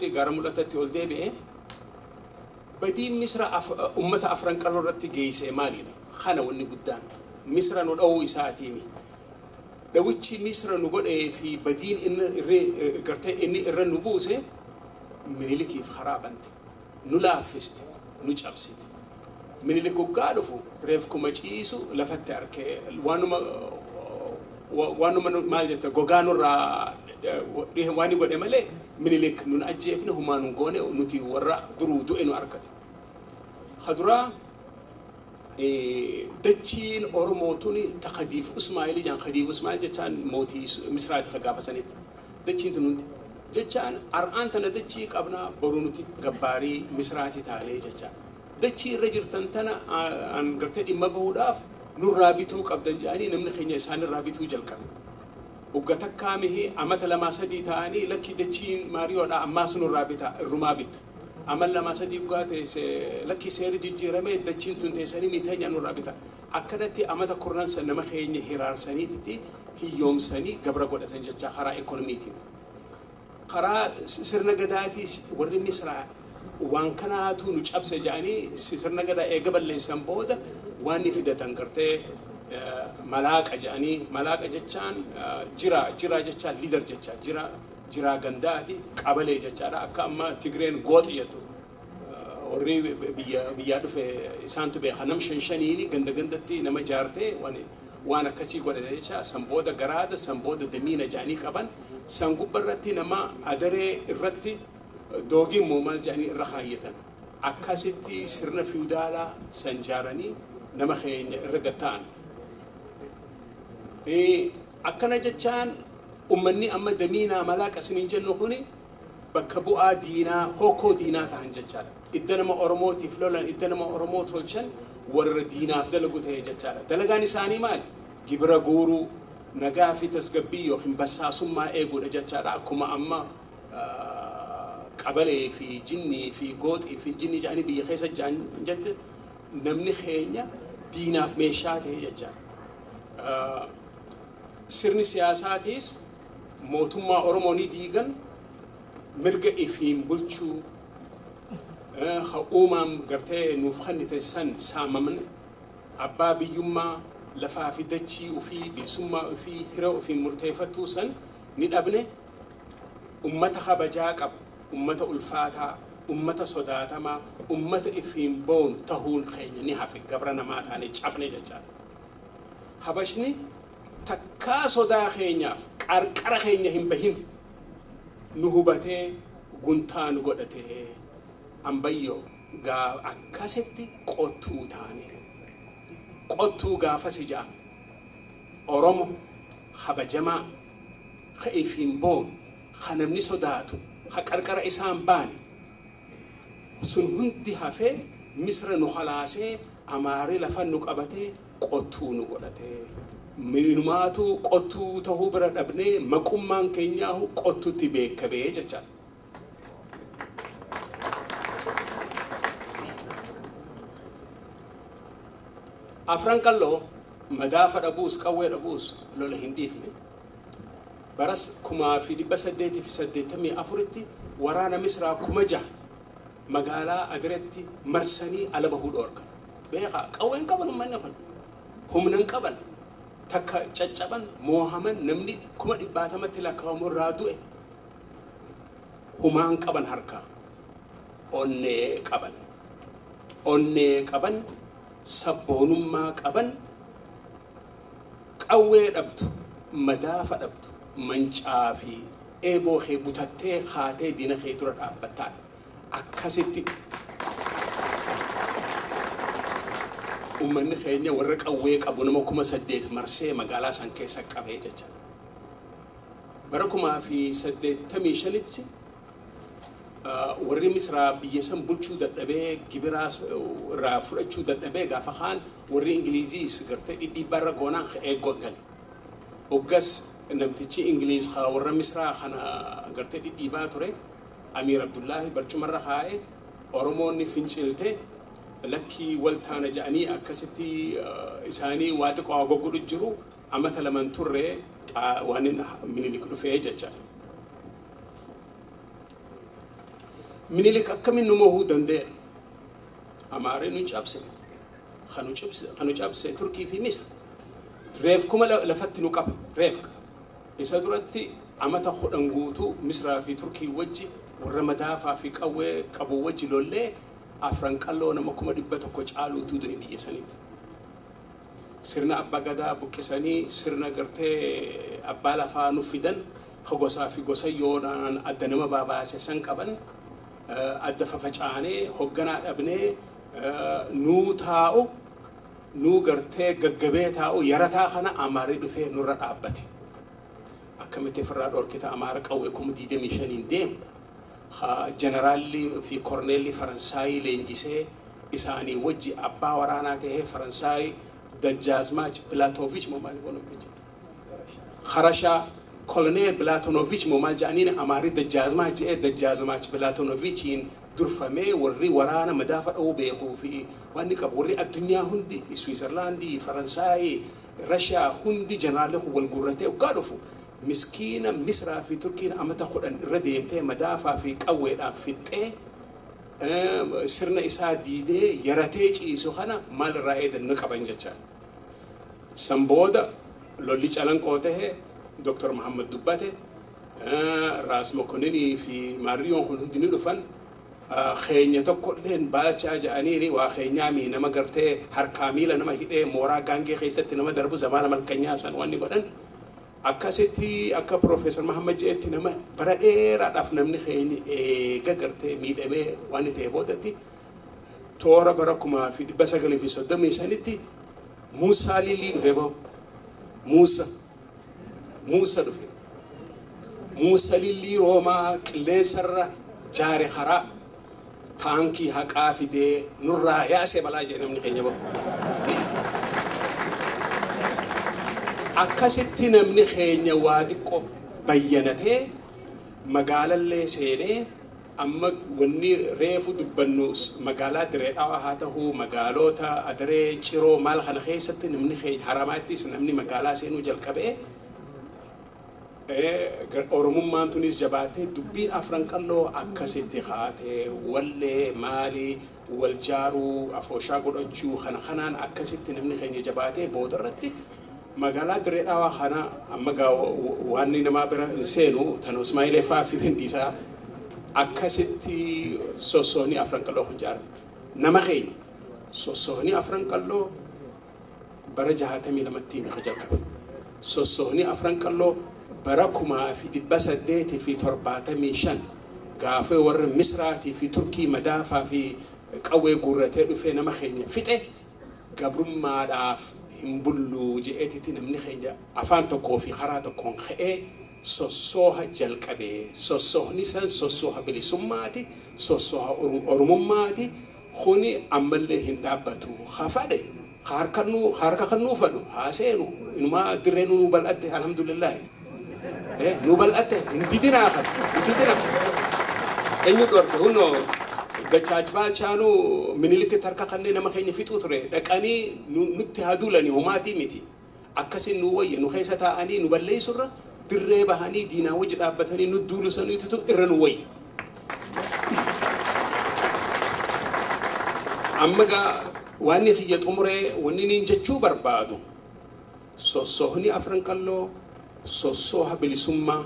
Gara mul'atatti ol deebi'e badiin Misra ummata Afran Qalloo irratti geesse maalidha? Kana wanni guddaan Misra nu dha'uu isaatiimi. Dhawichi Misra nu godhee fi badiin inni gartee inni irra nu buuse Minilikiif karaa bante. Nu laaffiste, nu cabsite. Minilik waggaa dhufu reef kuma ciisu lafatti arkee waanuma waanuma maal jetta gogaa nurraa waan godhe malee Minilik nun ajjeefne, humaa nun goone, nuti warra duruu du'e nu argate. Kaduraa dachiin Oromoo tuni ta Khadiif Usmaa'il jaan. Khadiif Usmaa'il jechaan mootii Misraati ka gaafa sanitti. Dachiin tun hundi jechaan har'aan tana dachii qabnaa, boru nuti gabbaarii Misraati taanee jechaan. Dachii irra jirtan tana an gartee dhimma bahuudhaaf nurraa bituu qabdan jedhanii namni keenya isaanirraa bituu jalqabe. Ugga takkaa mihii amata lamaa sadii ta'anii, lakki dachiin maariyoodha ammaa sun nurraa bita, irrumaa bitta. Amal lamaa sadii uggaa teesse, lakki seerri jijjiiramee dachiin tun teessanii miiteenya nurraa bita. Akkanatti amata kurnan san nama keenya hiraarsaniititti hiyyoomsanii gabra godhatan jecha karaa ekonomiitiin. Karaa sirna gadaatii warri Misraa waan kanaatu nu cabse jedhanii sirna gadaa eega balleessan booda waan ni fidatan gartee malaaqa jedhanii. Malaaqa jechaan jira jira jechaan leader jechaa jira jiraa gandaati qabalee jechaadha. Akka amma Tigreen gooxi jettu warri biyya biyyaa dhufe isaantu beeka, nam shan shaniini ganda gandatti nama jaartee waan akkasii godhate jecha. San booda garaada, san booda damiina jedhanii qaban. San gubbarratti nama adaree irratti doogii immoo maal jedhanii irra kaayyatan. Akkasitti sirna fiwdaalaa san jaaranii nama keenya irra gatta'an. Akkana jechaan ummanni amma damiinaa malaaqa isiniin jennu kuni bakka bu'aa diinaa, hookoo diinaa ta'an jechaadha. Idda nama Oromootiif lolan, idda nama Oromoo tolchan, warra diinaaf dalagu ta'e jechaadha. Dalagaan isaanii maali? Gibira guuruu, nagaa fi tasgabbii yookiin bassaasummaa eeguudha jechaadha. Akkuma amma qabalee fi jinnii fi gooxii fi jinnii jedhanii biyya keessa jedhan jette, namni keenya diinaaf meeshaa ta'e jechaadha. Sirni siyaasaatiis mootummaa Oromoo ni diigan, mirga ifiin bulchuu ha uumaan gartee nuuf kennite san saamamne, abbaa biyyummaa lafaa fi dachii ofii, bilisummaa ofii, hira ofiin murteeffattuu san ni dhabne. Ummata kabajaa qabu, ummata ulfaataa, ummata sodaatamaa, ummata ifiin boonu tahuun keenya ni hafe, gabra namaa taane, cabne jechaadha. Habashni takkaa sodaa keenyaaf qarqara keenya hin bahin nu hubatee guntaa nu godhatee ambayyoo gaa akkasitti qottuu taane. Qottuu gaafasi ja'a Oromo kabajamaa ka ifiin boonu, ka namni sodaatu, ka qarqara isaan baane sun hundi hafee Misra nu halaasee, Amaarri lafa nu qabatee qottuu nu godhatee. Minumaatu qottuu tahuu bira dhabnee maqummaan keenyaahu qottutti beekamee jechaadha. Afran Qalloo madaafa dhabuus qawwee dhabuus lola hin dhiifne. Baras 1884tti waraana Misraa 6,000 magaalaa Adiretti marsanii ala bahuu dhoorkan. Beekaa, qawween qaban uummanni kun, humna hin qaban. Takka caccaban, moohaman, namni kuma dhibbaatamatti lakkaa'amu irraa du'e. Humaan qaban harkaa, onnee qaban. Onnee qaban, sabboonummaa qaban, qawwee dhabdu, madaafa dhabdu, mancaa fi eeboo kee butattee kaatee diina kee dura dhaabbattaa. Akkasitti ummanni keenya warra qawwee qabu nama 8,000 marsee magaalaa san keessa qabee jecha. Bara 1085tti warri Misraa biyya san bulchuu dadhabee, gibiraas irraa fudhachuu dadhabee, gaafa kaan warri Ingiliziis gartee dhidhiibbaa irra goonaan eeggoo gale. Hoggas namtichi Ingiliiz warra Misraa kana gartee dhidhiibaa ture Amiir Abdullaahi barcumarra kaa'ee, Oromoonni fincilte, lakkii wal taana jedhanii akkasitti isaanii waa xiqqoo goggodhu jiru. Amata laman turre waan Minilik dhufee jecha. Minilik akkamiin nu mo'uu danda'e? Amaarri nu cabse. Kanu cabse Turkii fi Misra. Reefkuma lafatti nu qaba. Reefka. Isa duratti amata 10 guutuu Misraa fi Turkii wajji warra madaafaa fi qawwee qabu wajji lollee afran qalloo nama 100,000 caaluutu du'e biyya sanitti. Sirna abbaa gadaa buqqisanii sirna gartee abbaa lafaa nu fidan ka gosaa fi gosayyoodhaan adda nama babaase san qaban adda fafacaanee hogganaa dhabnee nuu taa'u nuu gartee gaggabee taa'u yarataa kana Amaarri dhufee nurra dhaabbate. Akkamitti ofirraa dhorkita Amaara qawwee 25,000 deemu. Jeneraalli fi korneelli Faransaayii leenjisee isaanii wajji abbaa waraanaa tahee Faransaayii Dajjaazmaach Bilaatoovich moo maal godhamtichi? Harashaa Koloneel Bilaatonovich moo maal jedhaniin Amaarri Dajjaazmaach jedhee Dajjaazmaach Bilaatonovichiin durfamee warri waraana madaafa dha'uu beekuu fi waan inni qabu warri addunyaa hundi Swiizerlaandii, Faransaayii, Rashiyaa hundi jeneraalli kun wal guurratee waggaa dhufu miskiina Misraa fi Turkiin amata 10 irra deemtee madaafaa fi qawweedhaan fixxee sirna isaa diidee yaratee ciisu kana maal irraa eedan nu qaban jechaa. San booda lolli calanqoo tahe Dr. Muhammad dubbate Raas Mokonninii fi Maariyoon kun hundi ni dhufan keenya tokko illeen baalchaa jedhaniini waa keenyaa mii nama gartee harkaa miila nama hidhee mooraa gaangee keessatti nama darbu zamaana malkanyaa san waan ni godhan. Akkasitti akka Profeesar Mahammad jedhetti nama bara dheeraadhaaf namni keenya eega gartee miidhamee waan ta'e boodatti toora bara 1935tti Muusaa Lillii dhufe bahu. Muusa dhufe. Muusa Lillii Roomaa qilleensarra jaare karaa taankii haqaa fidee nurraa yaasee balaa jedhe namni keenya bahu. Akkasitti namni keenya waa xiqqoo bayyanatee magaalallee seenee amma wanni reefu dubbannu magaalaa Diree Dhawaa haa ta'u magaalota Adaree Ciroo maal kana keessatti namni keenya Haramaattis namni magaalaa seenuu jalqabee Oromummaan tunis jabaatee dubbiin afran qalloo akkasitti kaatee wallee maalii wal jaaruu afooshaa godhachuu kana kanaan akkasitti namni keenya jabaatee booda irratti magaalaa Diree Dhawaa kana amma waan namaa bira hin seenu tan Ismaa'ilee fa'aa fi Findiisaa akkasitti sossoonii afran qalloo kun ijaarame. Nama keenya sossoonii afran qalloo bara 62tti mi'a jalqabe. Sossoonii afran qalloo bara 1875 gaafa warra Misraatii fi Turkii madaafaa fi qawwee guurratee dhufee nama keenya fixe gabrummaadhaaf hin bullu je'eetiti namni keenya afaan tokkoo fi karaa tokkoon ka'ee sossooha jalqabee. Sossohni san sossooha bilisummaati, sossooha oromummaati. Kuni ammallee hin dhaabbatu. Haa fadhe, harka kan nuu fadhu, haa seenu. Inumaa dirree nuu bal'atte, alhamdulillahi. Nuu bal'atte, hin didinaa kan, hin didinaa. Eenyu dhorke hunnoo Dachaach Baalchaanuu Minilikitti harka kanneen nama keenya fixuu ture. Dhaqanii nutti haa duulanii homaatii miti. Akkasin nu wayya nu keessa taa'anii nu balleessurra dirree bahanii diinaa wajji dhaabbatanii nu duulu saniitu irra nu wayya. Amma gaa waan kiyya xumuree wanni niin jechuu barbaadu sossohni afran qalloo sossooha bilisummaa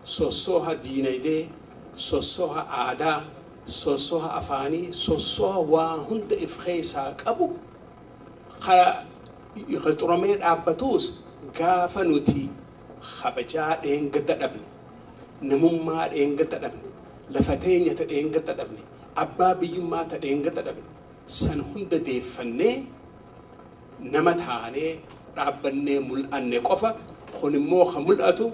sossooha diinagdee sossooha aadaa sossooha afaanii sossooha waa hunda if keessaa qabu xuramee dhaabbatuus gaafa nuti kabajaa dheengadda dhabne namummaa dheengadda dhabne lafa teenya ta dheengadda dhabne abbaa biyyummaa ta dheengadda dhabne san hunda deeffannee nama taanee dhaabbannee mul'anne qofa. Kun immoo kan mul'atu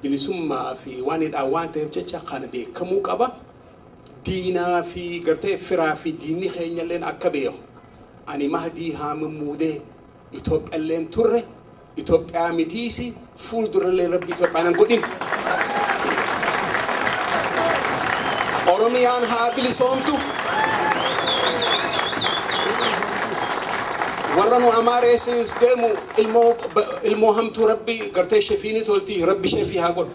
bilisummaa fi waan hidhaan waan ta'eef jecha kana beekamuu qaba. Diinaa fi gartee firaa fi diinni keenyalleen akka beeku. Ani Mahdii Haamamuudee Itoophiyaalleen turre Itoophiyaa mitiisi fuuldurallee Rabbi Itoophiyaan hin godhin. Oromiyaan haa bilisoomtu. Warra nu Amaareessiif deemu ilmoo hamtuu Rabbi gartee shefiini tolti Rabbi shefii haa godhu.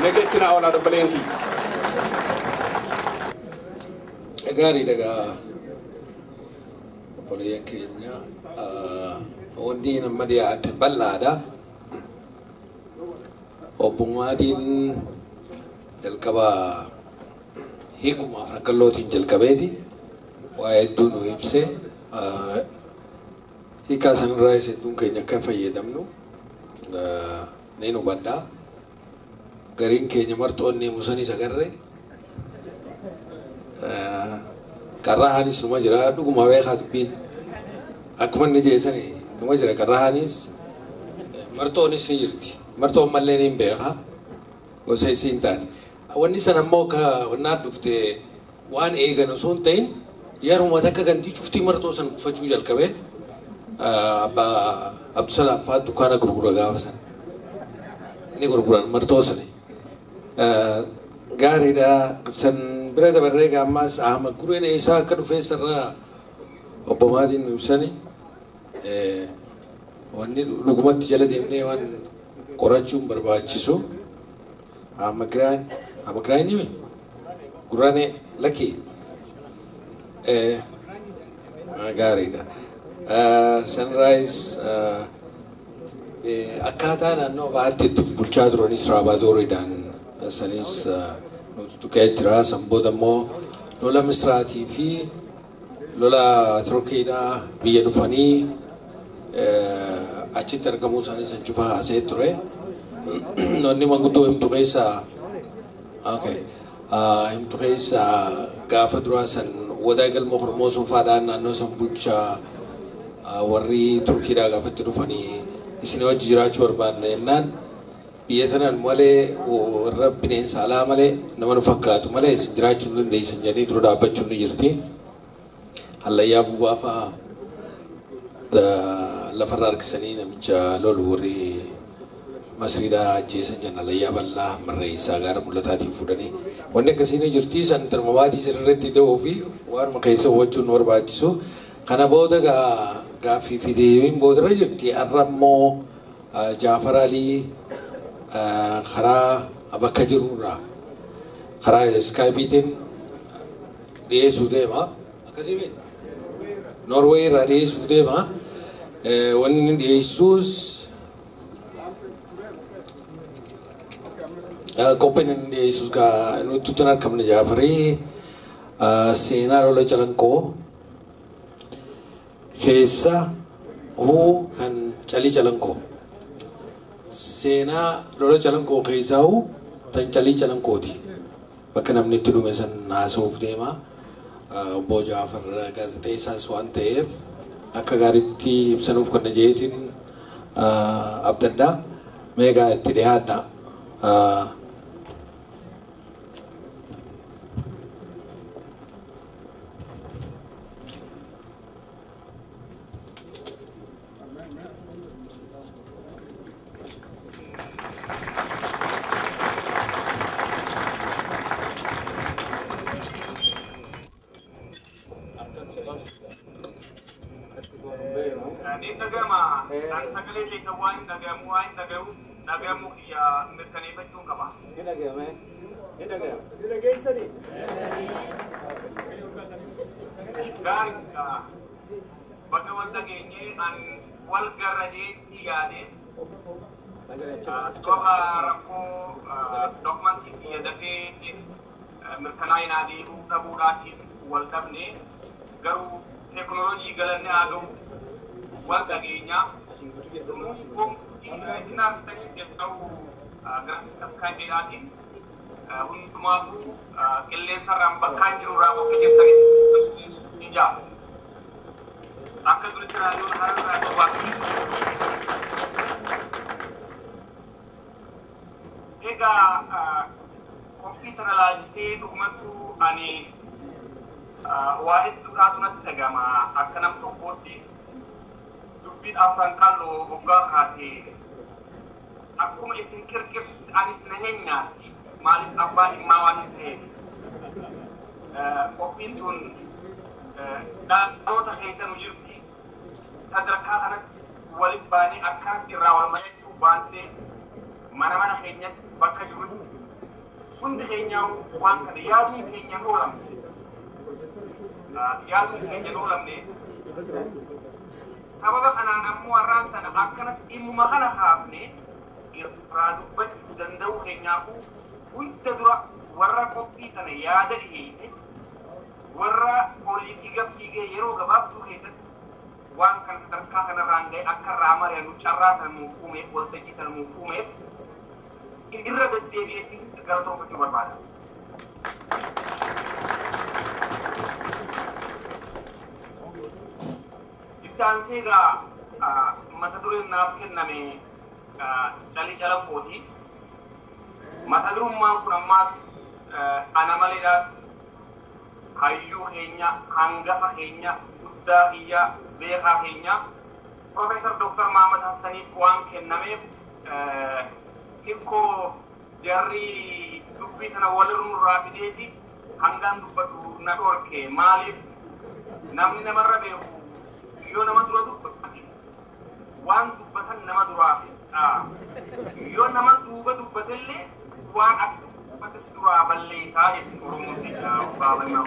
Nagatti naa oolaa dabbaleen kiyya. Gaariidha gaa obboleeyyan keenya, wanti nama dhiyaate bal'aadha. Obbummaatiin jalqaba hiikuma Afran Qallootiin jalqabeeti waa hedduu nu ibse. Hiikaa sanarraa hedduun keenya akka fayyadamnu ni hubadha. Gariin keenya marxoonni musanis agarre. Qarraanis numa jira, dhuguma beekaa dubbiin. Akkuma inni jeesani numa jira qarraanis, marxoonis ni jirti. Marxoon mallee ni beeka. Gosa isii hin taate. Wanni sana immoo akka wannaan dhufte waan eegan osoo hin ta'in yeruma takka gantii cuftii marxoo san uffachuu jalqabee, abbaa Abdusalaam fa'aa dukkaana gurgura gaafa sana. Inni gurguran marxoo sana. Gaariidha. San bira dabarree ammaas Ahmad Gureen eessaa akka dhufee sarara obbo Maatiin nu ibsani. Wanni dhugumatti jala deemnee waan qorachuun barbaachisu. Ahmad Giraan, Ahmad Giraan nimi? Guraanee lakkii. Gaariidha. Sunrise akkaataa naannoo bahaatti itti bulchaa turanis Raabadooriidhaan sanis nuti tuqee jira. San booda immoo lola Misraatii fi lola Turkiidhaa biyya dhufanii achitti argamuu isaanii san cufa haasee ture. Wanni manguddoo himtu keessaa, okay, himtu keessaa gaafa duraa san wadaa galma Hormoo Sofaadhaan naannoo san bulchaa warri Turkiidhaa gaafatti dhufanii isin wajji jiraachuu barbaanna jennaan, biyya tanaan malee warra bineensa alaa malee nama nu fakkaatu malee isin jiraachuu hin dandeessan jedhanii dura dhaabbachuun ni jirti. Hallayyaa buubaa fa'aa lafarra harkisanii namicha lolu warri Masriidhaa ajjeesan jenna, hallayyaa bal'aa marreessaa gaara mul'ataatiin fuudhanii. Wanni akkasii ni jirti. San tarmamaatii sirriitti ta'uu fi waanuma keessa hubachuun nu barbaachisu. Kana booda gaaffii fi deebiin boodarra jirti. Har'a immoo Jaafar Alii karaa bakka jirurraa karaa iskaayipiitiin dhiyeessuu deema. Akkasii miti? Norwee irraa dhiyeessuu deema. Wanni inni dhiyeessuus, qophiin inni dhiyeessus gaa nutti tun argamne, Jaafarii seenaa lola Calanqoo keessa huu kan calii Calanqoo, seenaa lola Calanqoo keessaa huu tan calii Calanqooti. Bakka namni itti dhume san haasa'uuf deema. Obbo Jaafar gaazexeessaas waan ta'eef akka gaariitti ibsanuuf kan jeetiin abdaddaa. Meegaa itti dhiyaadha. Ni dhagama. An sagalee keessa waan hin dhagamu, waan hin dhagamu dhagamu kiyya mirkaneeffachuun qaba. Ni dhagahame. Ni dhagahame. Ni dhageessanii? Gaariidha. Bakka wal dhageenye an wal garrajeetti yaade Sagalee achi. Sababa rakkoo dokumentii kiyya dafee mirkanaa'inaa deebuu dhabuudhaatiif wal dhabne, garuu teekinooloojii galanne haa ga'u wal dhageenya. Asiin gadi jedhamu. Isin argitanii ta'u gara iskaayipiidhaatiin hundumaafuu qilleensarraan bakkaan jirurraa bakka jirtanitti ni jaa. Akka duritti raadiyoon hararraa duwwaatti. Egaa kompiitara laalchisee dhugumattuu ani waa hedduudhaatu natti dhagama akka nam tokkootti. Dubbiin Afran Qalloo hoggaa kaatee akkuma isin qirqirsutti anis na nyaatti, maaliif abbaa dhimmaa waan hin ta'eef. Qophiin tun dhaloota keessa nu jirti. Sadarkaa kanatti walitti baanee akkanatti irraa wal mari'achuu baannee mana mana keenyatti bakka jirutti hundi keenyaa waan kana yaaduun keenya oolamse. Yaaduun keenya oolamne sababa kanaan ammoo har'aan tana akkanatti dhimmuma kana kaafne irraa dubbachuu danda'uu keenyaafuu hunda dura warra qophii kana yaada dhiheesse, warra olii fiiga fiigee yeroo gabaabduu keessatti waan kana sadarkaa kanarraan ga'e akka irraa mari'annu carraa kana nuuf uumeef, waltajjii kana nuuf uumeef irra deddeebi'eetiin galatoonfachuu barbaada. Itti aansee egaa mata dureen naaf kenname Calii Calanqooti. Mata durummaan kun ammaas ana maleedhaas hayyuu keenya, hangafa keenya, guddaa kiyya, beekaa keenya Profeesar Dr. Mahamad Hassaniif waan kennameef xiqqoo jarri dubbii tana walirraa fideeti hangaan dubbadhu na dhorke. Maaliif namni namarra beeku yoo nama dura dubbate waan dubbatan nama duraa fixaa, yoo nama duuba dubbatellee waan ati dubbates duraa balleessaa jechuun Oromoon keenya baabannaa.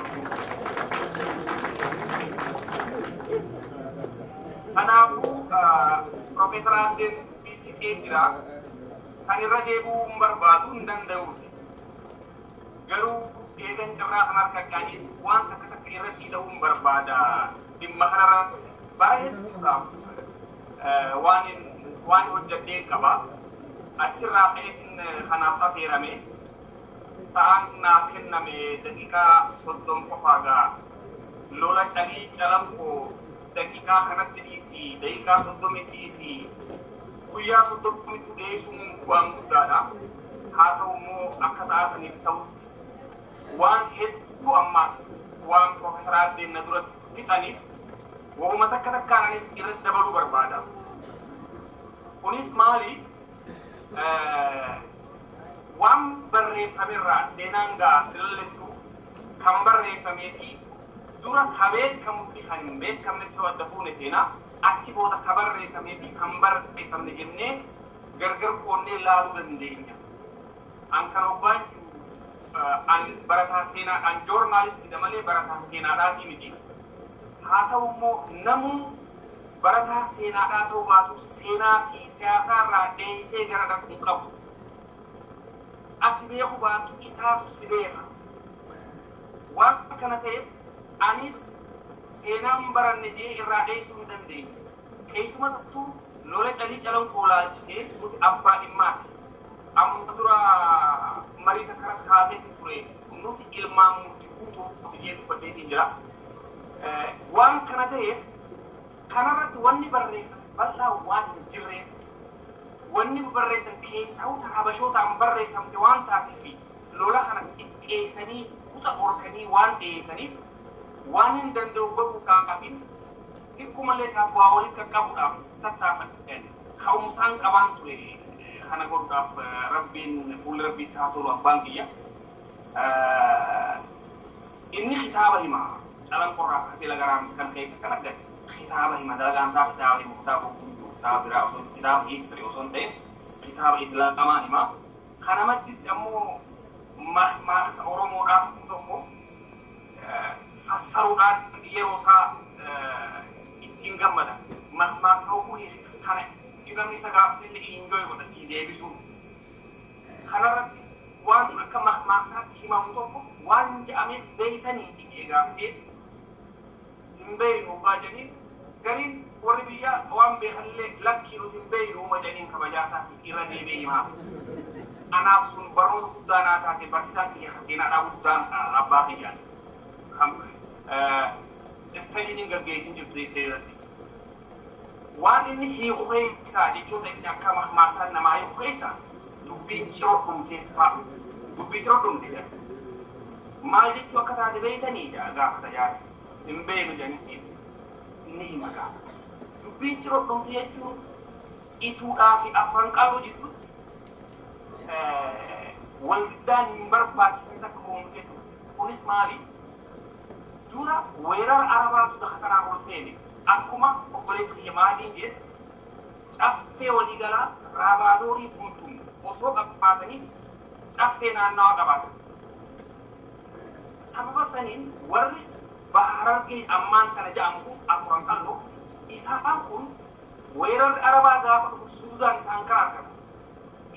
Kanaafuu Profeesar Addeen fixee jira. San irra deebi'uu hin barbaadu, hin danda'uus. Garuu eegan carraa kana harka qaaniis waan takka takka irratti hidhuu hin barbaada. Dhimma kanarratti bara hedduudhaaf waan hojjedhee qaba. Achirraa ka'eetiin kanaaf affeerame. Sa'aan naaf kenname daqiiqaa 30 qofaa ga'a. Lola Calii Calanqoo daqiiqaa kanatti dhiisii, daqiiqaa 30tti dhiisii, guyyaa 30tti dhiyeessuun waan guddaadha. Haa ta'u immoo akka sa'a saniif ta'utti waan hedduu ammaas waan Profeesar Addeen na duratti fixaniif waanuma takka takkaananis irratti dabaluu barbaada. Kunis maali? Waan barreeffamerraa seenaan gaa silallettu kan barreeffamee fi dura ka beekamuu fi kan hin beekamnetti yoo adda fuune seenaa achi booda ka barreeffamee fi kan barreeffamne jennee gargar qoonnee ilaaluu dandeenya. An kan hoggaan an barataa seenaa, an joornaalistiidha malee barataa seenaadhaatii miti. Haa ta'u immoo namuu barataa seenaadhaa ta'uu baatu seenaa fi siyaasaa irraa dheessee gara dhaquu qabu. Ati beeku baatu isaatu si beeka. Waan kana ta'eef anis seenaan baranne jee irraa dheessuu hin dandeenye. Keessumattuu lola Calii Calanqoo laalchisee nuti abbaa dhimmaati. Amma dura marii takka irratti kaaseetti ture, nuti ilmaan murtii guutuu jee dubbadheetiin jira. Waan kana ta'eef kanarratti wanni barreeffame bal'aa waan hin jirreef, wanni barreessan keessaa habashootaan barreeffamte waan taateef, lola kana xiqqeessanii kuta horkanii waan dhiyeessaniif waan hin danda'u godhuudhaafin xiqqoomallee taaf waa walitti qaqqabuudhaaf tattaafadhan ka'umsaan qabaan ture kana godhuudhaaf. Rabbiin fuula Rabbiitti haa tolu abbaan kiyya. Inni kitaaba hima, Calanqorraa kaasee lagaraa kan keessa kan argate kitaaba hima, dalagaan isaa kitaaba hima, kitaaba kitaaba biraa osoo kitaaba history osoo hin ta'in kitaaba islaamaa hima. Kana madditti ammoo maqsa Oromoodhaaf tokko fassaruudhaan yeroo isaa ittiin gammada. Maqsa oguu kana namni isa gaafatillee enjoy godha sii deebisuu. Kanarratti waan akka maqsaatti himamu tokko waan jedhamee beeytanii dhiqee gaafatee hin beeynu hoggaa jedhaniin, gariin warri biyyaa waan beekanillee lakkii nuti hin beeynu uma jedhaniin kabajaa isaatti irra deebi'ee himaa. Anaaf sun barnoota guddaa naa taate, barsiisaan kiyya seenaadhaa guddaan abbaa kiyyaan. Studyn hin gaggeessin jirtu irratti. Waan inni hiiku keessaa, jechoota inni akka maksaan namaa hiiku keessaa, dubbiin ciroo dhumtee fa'a. Dubbii ciroo dhumte jedha. Maal jechuu akka taate beeytanii gaafata jaarsi. Hin beeknu jedhanii ni hima gaafa. Dubbiin ciroo dhumte jechuun ituudhaa fi afran qaluu jidduutti waldiddaan hin barbaachisne takka uumtee turte. Kunis maali? Dura weerara Arabaatu daga kanaa ol seene. Akkuma obboleessa kiyya Maadiin jedhe, caffee waliigalaa raabaadorii bultuun osoo qabaatanii caffee naannawaa qabaatan. Sababa saniin warri bahara Harargee ammaan kana jedhamu kun Afran Qalloo isaan kun weerarri Arabaa gaafa dhufu Suudaan isaan kan argatu.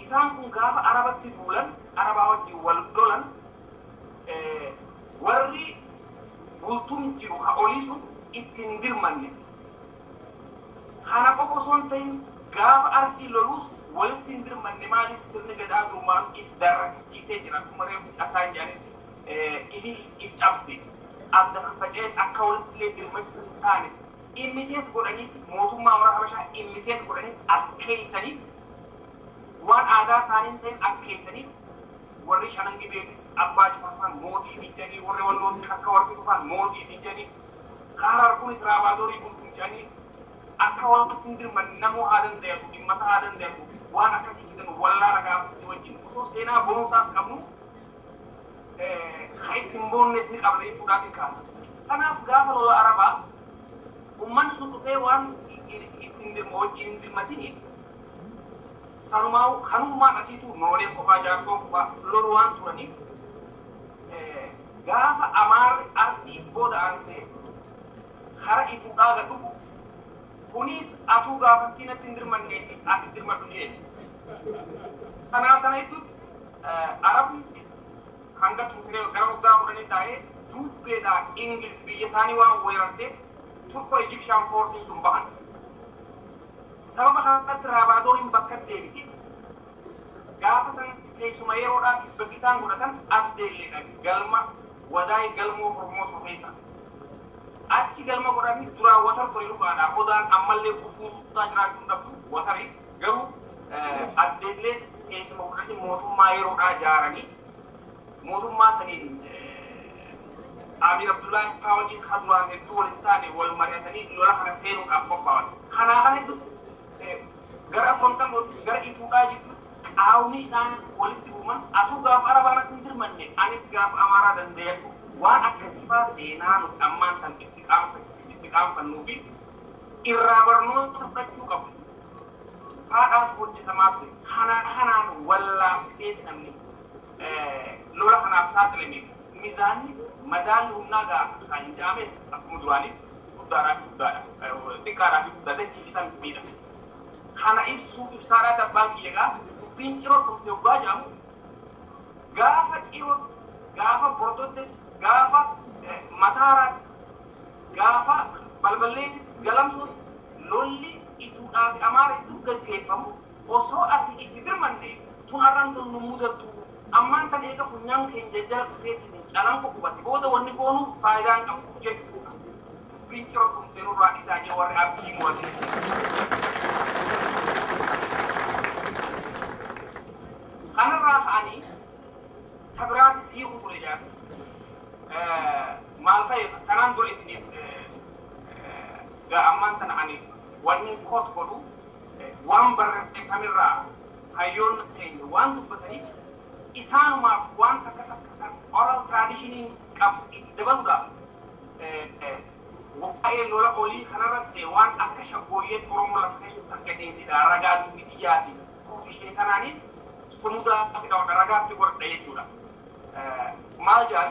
Isaan kun gaafa Arabatti duulan, Arabaa wajjin wal lolan, warri bultuun jiru ka olii sun ittiin dirmanne. Kana qofa osoo hin ta'in gaafa Arsii loluus walitti hin dirmanne. Maaliif? Sirni gadaa durumaan if darrachiisee jira. Akkuma reefu asaan jedhanitti if cabse. Adda faffaca'ee akka walitti illee dirmachuu hin taane imitate godhanii, mootummaa warra Habashaa imitate godhanii akkeessanii, waan aadaa isaanii hin ta'in akkeessanii, warri Shanan Gibeetis Abbaa Jifaar mootii jedhanii, warri Wallootti akka warri dhufan mootii jedhanii, Harar kunis Raabaadorii bultuun jedhanii, akka walitti hin dirmanne, namoo haa danda'atu, dhimma isaa haa danda'atu, waan akkasii fidan wallaala gaafatti wajjin osoo seenaa boonsaas qabnu haa ittiin boonnes ni qabna jechuudhaaf hin kaasa. Kanaaf gaafa lola Arabaa uummanni sun dhufee waan ittiin dirma wajjin hin dirmatiniif, sanumaa kanummaan asiitu nooleen qofaa, jaarsoon qofaa lolu waan turaniif, gaafa Amaarri Arsii booda aansee hara Ituudhaa gad dhufu kunis atuu gaafattii natti hin dirmanneefi ati dirmadhu jeen. Kanaaf kana hedduutti Arabni hanga turtee gara waggaa 10 taa'ee duubbeedhaa Ingiliz biyya isaanii waan weerarteef Turko Egyptian forceiin sun bahan. Sababa kanatti Raabaadoriin bakka deebite. Gaafa san teessuma yeroodhaaf bakki isaan godhatan Addeelleedha, galma Wadaay Galmoo Hormoosoo keessa. Achi galma godhanii duraan watar ture dhugaadha. Odaan ammallee gufuusaa jiraachuu hin dhabdu watarii, garuu Addeellee teessuma godhanii mootummaa yeroodhaa ijaaranii, mootummaa saniin Amir Abdullahi Faawajiis kan duraan hedduu waliin taane wal mari'atanii lola kana seenuudhaaf qophaa'an. Kanaa kana hedduutti gara Afran Qallootti gara Ituudhaa jidduutti qaawni isaan walitti uuman, atuu gaafa Arabaa natti hin dirmanne, anis gaafa Amaaraa danda'adhu, waan akkasii faa seenaa nuti ammaan tan itti qaanfannuu fi irraa barnoota fudhachuu qabnu. Haadhaatu hojjetamaa ture. Kana kanaan wallaafiseeti namni lola kanaaf saaxilame. Mizaanni madaalli humnaa gaa kan jedhames akkuma duraanii guddaadhaa fi guddaadha. Xiqqaadhaa fi guddaa, dachii fi sammiidha. Kana ibsuu ibsaadhaa abbaan kiyya gaa dubbiin Ciroo dhufte hoggaa jedhamu, gaafa Ciroo, gaafa Bordotte, gaafa Mataaraa, gaafa Balballee Galamsuun lolli Ituudhaa fi Amaara iddoo gaggeeffamu osoo asii itti dirmanne tun arraan tun nu mudattu. Ammaan tan eega funyaan keenya jala dhufeetiin calanqo qubate booda wanni goonu faayidaan qabu jechuudha. Dubbiin Ciroo dhufte nurraa isaa jee warri abdii mo'ate. Kanarraa ka'anii tabiraati siiqu ture jaarsi. Maal ta'e, kanaan dura isiniif gaa ammaan tana ani wanni koot godhu waan barreeffamirraa hayyoonni keenya waan dubbataniif isaanumaaf waan takka takka kan oral traditioniin qabu itti dabaluudhaaf waa'ee lola olii kanarratti waan akka shaggooyyeen Oromoo lafa keessatti takka isiintidha ragaa dubbii xiyyaati koofishee kanaaniin sumudaa fi ragaatti godhadha jechuudha. Maal jedhan?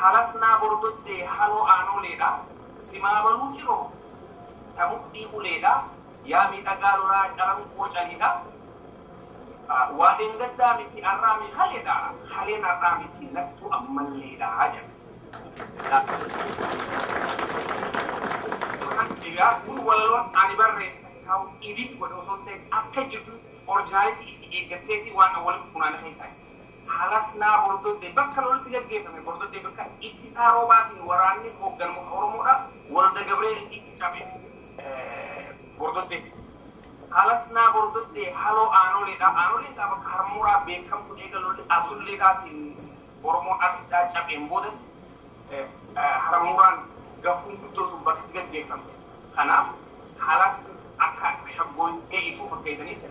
Halasnaa Bordoddee haloo aanoleedha. Simaa baluu Ciroo tamudhii uleedha. Yaa miidhagaa lolaa calanqoo caliidha. Waadeen gaddaa miti arraa mi haleedha. Haleen arraa miti nattu ammalleedha jedha. Egaa kun walaloon ani barreesse kaa'u edit godhe osoo hin ta'in akka jirtu originality isii eeggatteeti waan walitti funaana keessaa. Halasnaa Bordoddee bakka lolitti gaggeeffame, Bordoddee bakka ittisaa roobaatiin waraanni hoogganama Oromoodha. Walda Gabreel itti cabe Bordoddee. Halasnaa Bordoddee haloo aanoleedha. Aanoleen gaa bakka harmuuraa beekamtu eega lolli azulleedhaatiin Oromoon Arsiidhaa cabeen boodatti harmuuraan gafuun guddoo sun bakka itti gaggeeffamte. Kanaaf halas akka shaggooyyee ituu fakkeessaniif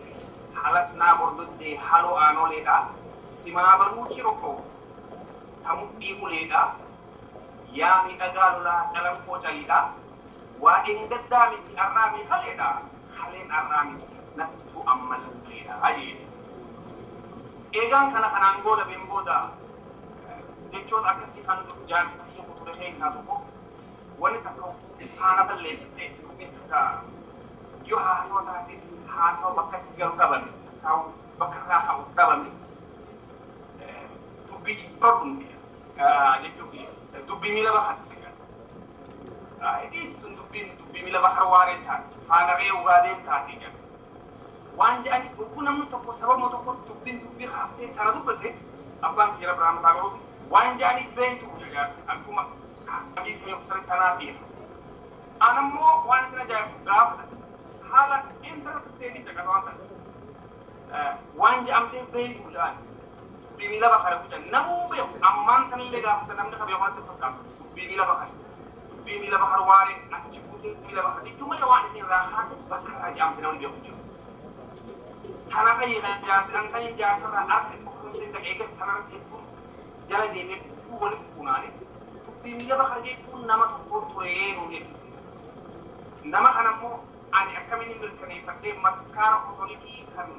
halasnaa Bordoddee haloo aanoleedha. Simaa baluu Ciroo tamudhii uleedha. Yaa miidhagaa lolaa calanqoo caliidha. Waa'een gaddaa miti arraa mi haleedha. Haleen arraa miti nattu ammalleedha jee. Eegaan kana kanaan goolabeen booda jechoota akkasii kan jaarsii ture keessaa tokko wanni takka faana balleessitee dubbiin takka yoo haasawa taates haasawa bakka itti galu dhabame ta'u bakka irraa ka'u dhabame dubbii cicciroodhumte jechuun dubbii miila bahaatti. Idis tun dubbiin dubbii miila bakar waareen taate faana re'ee ugaadeen taate jedhu. Waan jedhani dhuguu namni tokko sababuma tokko dubbiin dubbii haaftee kana dubbate abbaan kiyya Abrahaam Taagoruuti waan jedhaniif beektu jajaarsi akkuma hadiisa yoo sirriitti tanaaf jedha. Anammoo waan isin ajaa'ibu gaafa haala intarneetii caqasa waan ta'e waan jedhamtee beektu jedhan dubbii miila bakara jedhan namuu beeku ammaan tanillee gaafata namni qabeeku natti fakkaatu dubbii miila bakara. Dubbii miila bakar waaree achi buutee miila bakar jechuun malee waan inni irraa haate bakka irraa jedhamte namni beeku jiru. Kana fayyada jaarsi an kan jaarsarraa arge qofa ta'e eegas kanarratti hedduun jala deemee hedduu walitti funaane dubbii miila bakar jechuun nama tokko turee nuu jechuudha. Nama kanammoo ani akkamiin mirkaneeffadhee mataskaara Katolikii kan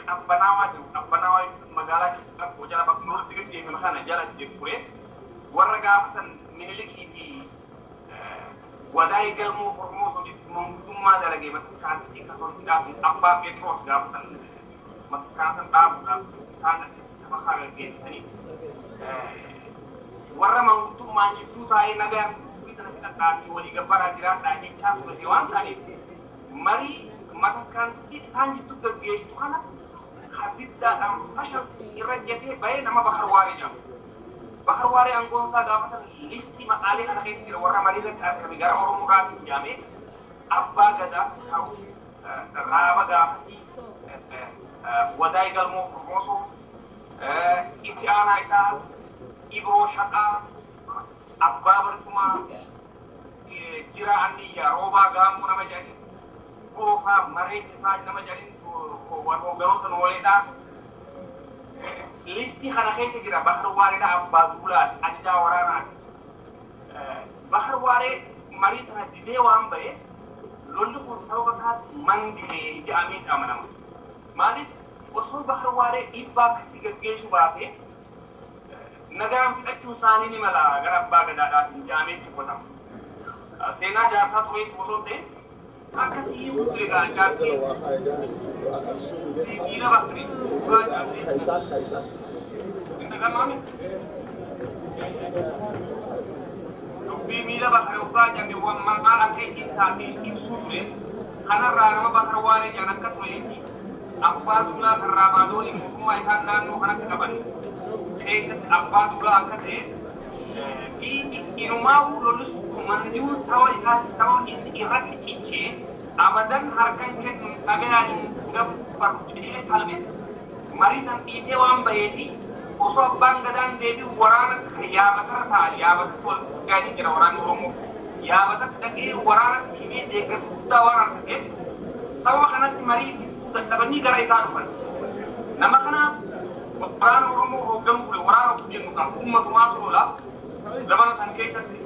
qabbanaawaa jiru qabbanaawaa jechuun magaalaa Xiqqoo jala bakka nurratti gaggeeffame kana jala jiru ture warra gaafa san Minilikii fi wadaay galmoo Oromoo soditti manguddummaa dalagee mataskaanatti Katolikiidhaaf abbaa Phexros gaafa san mataskaan san dhaabuudhaaf isaan achitti saba kaa gaggeessanii warra manguddummaan jidduu taa'ee nagaan dubbii tana fixadhaa fi walii gabbaraa jiraadhaa jechaa ture waan ta'aniif marii mataskaanatti isaan jidduu gaggeessitu kana hadiddaadhaan fashalsi irra jetee bahee nama Bakar Waaree jedhamu. Bakar Waaree aangoon isaa gaafa san listii maqaalee kana keessa jira warra marii irratti argame gara Oromoodhaatiin jedhamee abbaa gadaa ta'u raaba gaafasii wadaay galmoo Formoosoo itti aanaa isaa Ibroo Shaqaa abbaa barcumaa jira anniyyaa roobaa gaammoo nama jedhanii goofaa mareeffaa nama jedhanii hogganoota nooleedhaa listii kana keessa jira Bakar Waareedha abbaa duulaati ajajaa waraanaati. Bakar Waaree marii tana didee waan ba'e lolli kun sababa isaatti mandihee jedhamee amanama. Maaliif osoo Bakar Waaree dhiibbaa akkasii gaggeessu baate nagaan fixachuu isaanii ni mala gara abbaa gadaadhaatiin jedhamee dubbatama. Seenaa jaarsaa turees osoo ta'e akkasii hiikuu ture jaarsi miila bakri dhugaa jaarsi. Indagamaami. Dubbii miila bakri dhugaa jedhame maal akka isiin taate ibsuu ture kanarraa nama Bakar Waaree jedhan akka tureefi abbaa duulaa kan raabaadoolii mootummaa isaan naannoo kanatti qaban keessatti abbaa duulaa akka ta'e fi inumaa'uu lolli sun mandiyuun saba isaatti saba inni irratti cichee abadan harkan kennu dhagayaan hin gabbaru jedhee falme marii san dhiitee waan baheefi osoo abbaan gadaan deebi'u waraana yaabatarra ta'a yaabatatti wal ga'anii jira waraanni Oromoo yaabatatti dhaqee waraanatti himee deeggarsa guddaa waan argateef sababa kanatti marii itti fufuu dadhabanii gara isaa dhufan. Nama kanaaf waraana Oromoo hoogganuu ture waraana of jennu kan uummatumaatu lola zamana san keessatti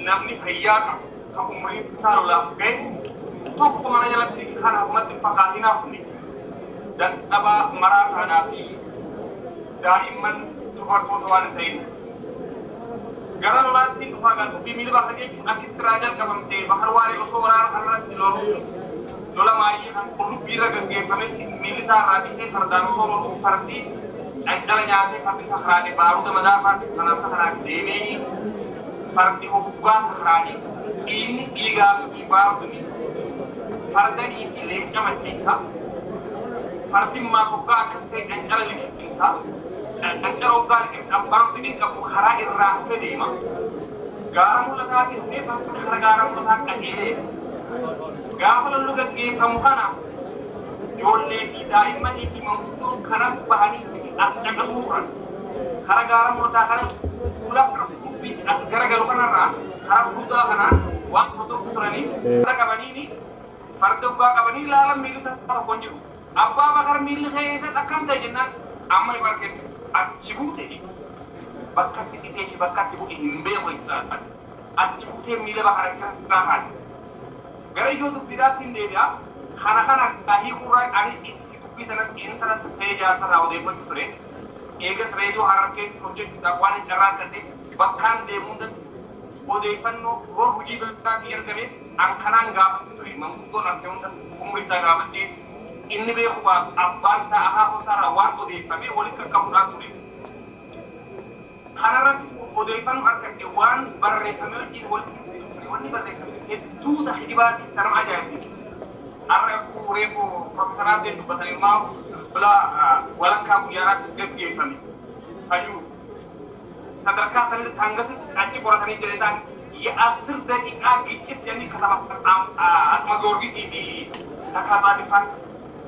namni fayyaa qabu kan umriin isaa lolaaf ga'e tokko mana jalatti kan hafumatti fakkaatiin hafne dadhabaa maraataadhaa fi daa'imman dubartoota waan hin ta'in. Gara lolaatti dhufaa kan dubbii miila bakka jechuun akkitti irraa jalqabamte Bakar Waaree osoo waraana kanarratti loluu lola maayii kan qullubbii irra gaggeeffametti miilli isaa irraa citee fardaan osoo loluu fardi cancala nyaatee fardi sahraane baaruda madaafaa kanaaf sahraane deemee fardi hoggaa sahraane dhiigni dhiigaa fi baarudni farda dhiisii leenca macheessa fardi maas hoggaa akkas ta'e cancala liqimsa cancala hoggaa liqimsa abbaan fedhin qabu karaa irraa dhufe deema gaara mul'ataa fi dhufee fardi karaa gaara mul'ataa qajeelee gaafa lollu gaggeeffamu kana ijoollee fi daa'immanii fi manguddoon kana bahanii as caqasuu turan karaa gaara mul'ataa kana fuula dubbiitti as garagalu kanarraa karaa fuulduraa kanaan waan hordofuu turanii farda qabaniini farda dhugaa qabanii ilaalan miilli isaa tokko hin jiru. Abbaa Bakar miilli keessatti akkam ta'e jennaan amma barkeetti achi buute bakka itti citee fi bakka itti bu'e hin beeku jechuudha. Achi buutee miila Bakar achirraa haadhe. Gara ijoo dubbiidhaatti hin deebi'a. Kana kana hiikuurraa ani itti dubbii sanatti inni sanatti ta'ee jaarsarraa odeeffachuu ture. Eegas reediyoo hararkeetti hojjechuudhaaf waan hin carraaqqadhe bakkaan deemuu danda'u. Odeeffannoo yoo hojii biraatti ergames an kanaan gaafachuu ture manguddoon arte hunda umurii isaa gaafadhee inni beeku abbaan isaa akaakuu isaarraa waan odeeffame walitti qaqqabuudhaan ture. Kanarratti odeeffannoo argadhe waan barreeffame wajjin walitti ture wanni barreeffame hedduuta hijibaati tanama ajaa'ibsiisu. Har'a reefu Profeesar Abdeen dubbatanii maa bila walakkaa guyyaadhaatti gaggeeffame. Hayyuu sadarkaa sanitti hangasitti achi qoratanii jira isaan የአስር ደቂቃ ግጭት የሚከተማ አስማ ጊዮርጊስ ተካፋ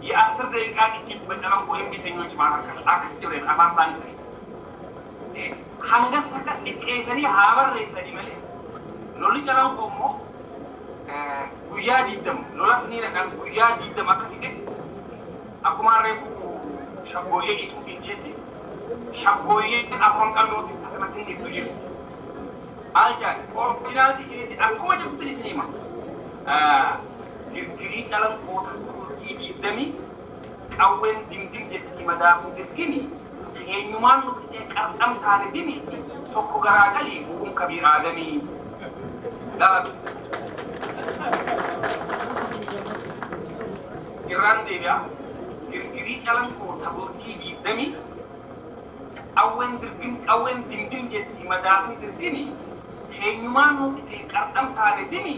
የ10 ደቂቃ ግጭት በጨለንቆ እምቢተኞች መካከል አክስ ጅሬን አፋን ሳኒ ሰኒ hangas takka xiqqeessanii haa barreessanii malee lolli Calanqoo immoo guyyaa 20 lola finiidhaan guyyaa 20 akka fixe akkuma reefu shaggooyyee ituufiin jetti shaggooyyee afran qal'ootis akkanatti hin ibsu jirti. Maal jaal oriijinaalti isinitti akkuma jirtutti isin hima. Girgirii Calanqoo takkuutii 20 qawween dimdim jetti madaafuu dirgimi eenyumaan nu fixee qarxam taane dimi tokko garaa galii bu'uun kabiir aadamii galatu. Irraan deebi'a girgirii Calanqoo taburtii 20 qawween dirgim qawween dimdim jetti madaafni dirgimi eenyumaan nu fixee qarxam taane dimi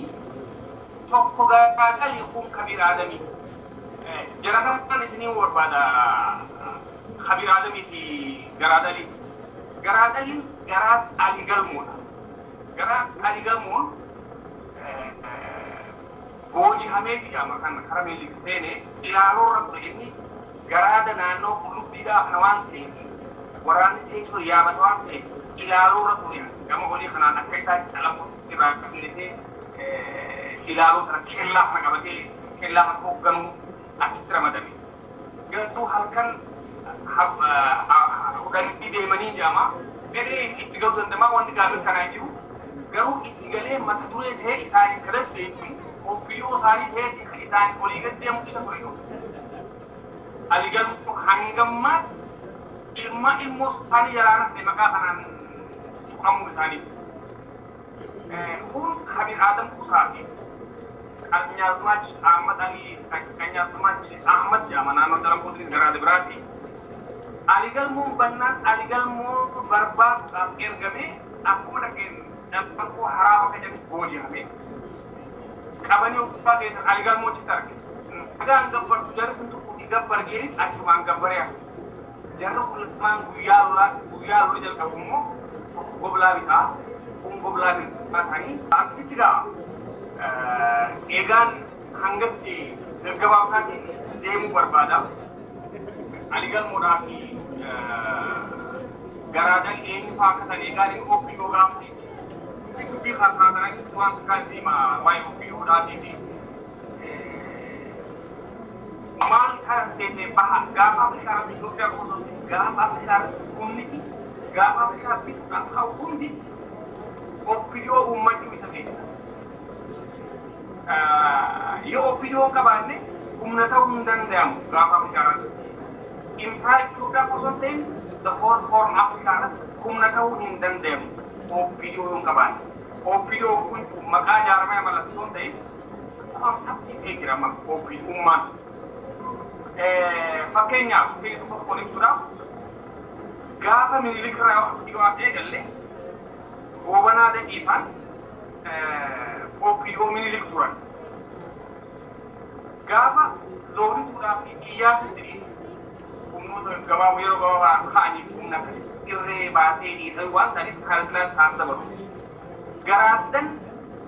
tokko garaa galii bu'uun kabiir aadamii. Jara kanaan isinii barbaada Kabir Adamii fi Garaadalii. Garaadaliin garaa Ali Galmoodha. Garaa Ali Galmoon booji'amee jedhama kan karaa Minilik seenee ilaaloo irra ture inni garaada naannoo qullubbiidhaa kana waan ta'eef waraanni teessoo yaabata waan ta'eef ilaaloo irra ture gama olii kanaan akka isaa Calanqoo irraa qindeessee ilaaloo kana kellaa kana qabatee kellaa kana hoogganuu achitti ramadame. Gartuu halkan hoggantii deemanii jedhama. Fedhee itti galuu danda'ama wanti gaafii kanaa jiru. Garuu itti galee mata duree ta'ee isaanii kadhatti obbiyoo isaanii ta'ee isaanii olii gad deemu isa ture. Ali galuu hangammaa ilma ilmoo isaanii jalaa nafne maqaa kanaan tuqamuu isaanii. Kun Kabir Adam Kusaati. Qanyaazmaach Ahmad Ali Qanyaazmaach Ahmad jedhama naannoo Calanqootinis garaa biraati. Ali Galmoon bannaan Ali Galmoon barbaaduudhaaf ergame akkuma dhaqeen Calanqoo haraa bakka jedhu booji'ame. Qabanii obbaa keessan Ali Galmoo achitti arge. Nagaan gabbartu jarri sun tokko gabbar geeni achumaan gabbaree hafe. Jarri kun lamaan guyyaa lola jalqabu immoo tokko goblaa bitaa kun goblaa bitaa ta'anii achitti gaa eegaan hangasti gaggabaabsaatiin deemuu barbaada. Ali Galmoodhaa fi Garaadal eenyu fa'aa akka ta'an eegaan inni obbiyoo gaafate dubbii haasaa kanatti waan takkaa isin hima waa'ee obbiyyoodhaatii fi maal kan seete baha gaafa Afrikaa irratti Itoophiyaa qofa osoo hin ta'in gaafa Afrikaa irratti humniti gaafa Afrikaa bituudhaaf ka'u hundi obbiyoo uummachuu isa keessa. Yoo obbiyoo qabaanne humna ta'uu hin danda'amu gaafa Afrikaa irratti. Impaayera Itoophiyaa qofa osoo hin ta'in the whole Horn Afrikaa irratti humna ta'uu hin danda'amu obbiyoo yoo qabaanne. Obbiyoo kun maqaa jaarmaya mallattoo hin ta'in konseptii ta'ee jira obbiyummaan. Fakkeenyaaf fakkeenya tokko tokkoon ibsuudhaaf gaafa Minilik irraa yoo as eegalle Goobanaa Daqiifaan obbiyoo Minilik turan. Gaafa Zoodituudhaa fi Iyyaasuutti dhiise humnoota gabaaboo yeroo gabaabaa ka'aniif humna irree baasee dhiisan waan ta'aniif Haayilasillaasee ta'an dabalu. Garaaddan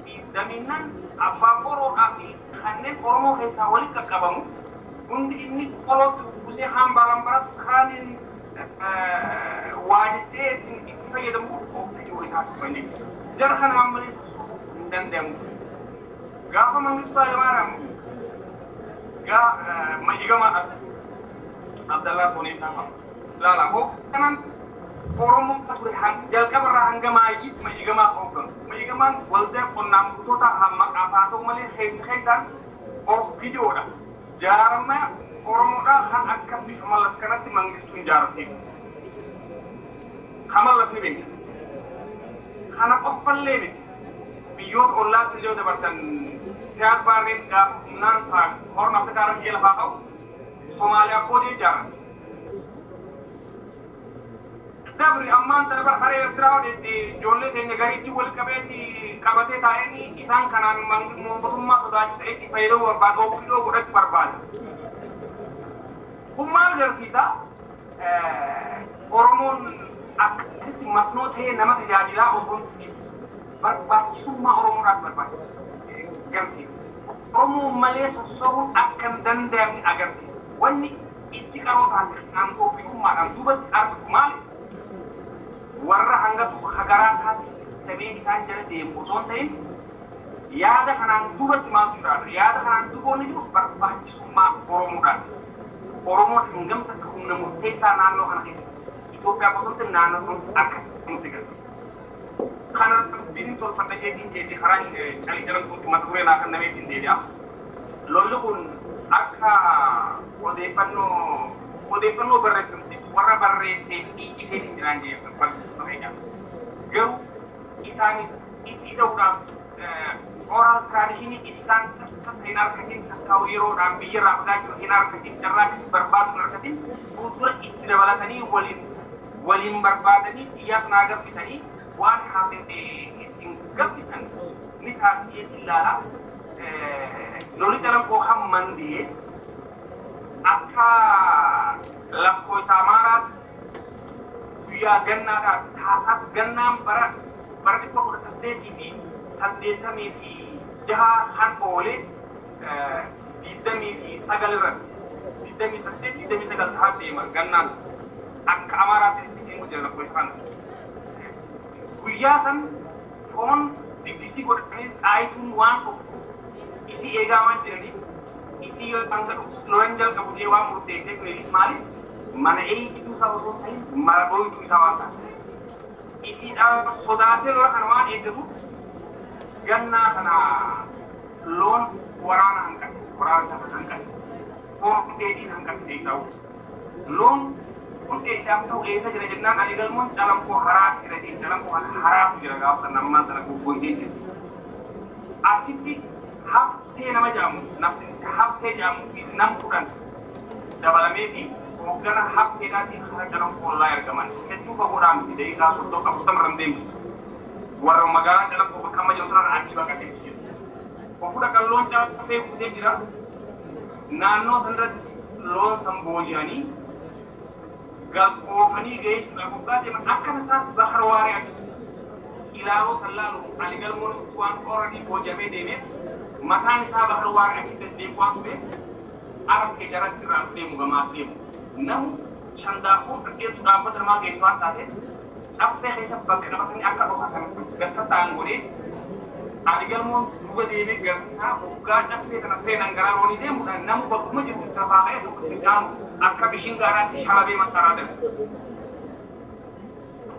fi Damiinnan abbaa qoroodhaa fi kanneen Oromoo keessaa walitti qaqqabamu hundi inni qolootti uwwisee hambaa lambaras kaaniin waa jettee itti fayyadamu obbiyoo isaa turan jechuudha. Jara kanaan malee sochoo'uu hin danda'amu. Gaafa Mangistuu Hayilamaariyaam Ma'igamaa Abdallaa Sooneessaa fa'a. Ilaala hoogganaan Oromoo ture jalqabarraa hanga maayyiitti Ma'igamaa hoogganu. Ma'igamaan waldaa qonnaan bultoota maqaaf haa ta'u malee keessa keessaan obbiyoodha. Jaarmaa Oromoodhaa kan akka bifa Mallas kanatti Mangistuun jaartee. Ka Mallas ni beekna. Kana qofallee miti. Biyyoota ollaatti illee dabartan Siyaad Baarreen gaafa humnaan Horn Afrikaa irra biyya lafaa ka'u Somaaliyaa boodee ijaaran. Dabri ammaan tana bara haree Eertiraa odeetti ijoollee teenya gariitti wal qabeetti qabatee taa'anii isaan kanaan mootummaa sodaachisa itti fayyadamuu barbaada, oofidoo godhachuu barbaada. Kun maal agarsiisa? Oromoon akkasitti masnoo ta'ee nama tajaajilaa osoo barbaachisummaa Oromoodhaaf barbaachisa agarsiisa. Oromoon malee sossobuun akka hin danda'amne agarsiisa. Wanni ijji qaroo taate kan ofiidhummaadhaan duubatti argitu maali? Warra hanga tokko hagaraa isaatti damee isaan jala deemu osoo hin ta'in yaada kanaan duubatti maaltu jiraata? Yaada kanaan duuba inni jiru barbaachisummaa Oromoodhaan. Oromoon hangam takka humna murteessaa naannoo kana keessatti Itoophiyaa qofa naannoo sun akka nutti agarsiisa. Kana dubbiin tolfadha jeetiin deebi karaa calii jalamtuutti mata duree naa kennameetiin deebi'a. Lolli kun akka odeeffannoo barreeffamte warra barreessee fi dhiichiseetiin jiraan jee barsiisota keenya. Garuu isaan itti hidhuudhaaf oral tradition isaan tasa hin argatin, takkaa'u yeroodhaan biyya irraa fagaachuu hin argatin, carraa akkasii barbaadu hin argatin, fuuldura itti dabalatanii waliin barbaadanii xiyyaa sanaa gabbisanii waan hafe ittiin gabbisan ni taasisee ilaala. Lolli Calanqoo hamman de'ee akka lakkoofsa Amaaraatti guyyaa gannaadhaan taasaas gannaan bara 1886 han oolee 29 irratti 28 29 tahaa deema gannaan akka Amaaraatti itti seenu jira lakkoofsa kana. Guyyaa san foon diggisii godhatanii xaayituun waan dhuftu isii eegaa waan jiraniif isii yoo hanga dhuftu lolan jalqabu jee waan murteesseef maaliif mana eegituu isaa osoo hin ta'in mara dhooytuu isaa waan taate. Isiidhaan sodaatee lola kana waan eeggatu gannaa kana loon waraana hanqate, waraana isaa hanqate, foon dheedhiin hanqate isaa loon kun dheedhaaf ta'u eessa jira jennaan ani galmoon Calanqoo haraatu jira jeen Calanqoo haraatu jira gaafa sana ammaan sana goggoitee jira. Achitti haftee nama jedhamu nafticha haftee jedhamu fi nam 10 dabalamee fi hoggana hafteedhaatiin karaa Calanqoo ollaa ergaman hedduu fagoodhaan miti daqiiqaa 30 40 irra deemu. Warra magaalaa Calanqoo bakka amma jiru sanarra achi baqatee jira. Ofuudha kan loon caffee guutee jira. Naannoo sanarratti loon san booji'anii galqoofanii geessuudhaaf waggaa deeman akka tasaatti bahar waaree achi ilaaloo kan laalu Ali Galmoon waan already booji'amee deemeef mataan isaa bahar waaree achi deddeebi'u waan tureef arabkee jaratti irraa as deemu gamaas deemu. Namu shandaafuu dhaqeetu dhaabbata namaa geessu waan taateef caffee keessa bakka qabatanii akka dhokatan gatta ta'an godhee Ali Galmoon duuba deemee garsiisaa waggaa caffee kana seenan gara loonii deemuudhaan namu bakkuma jiru itti lafaa ka'ee tokko itti dhaamu akka bishin gaaraatti shalabee maxxaraa darbu.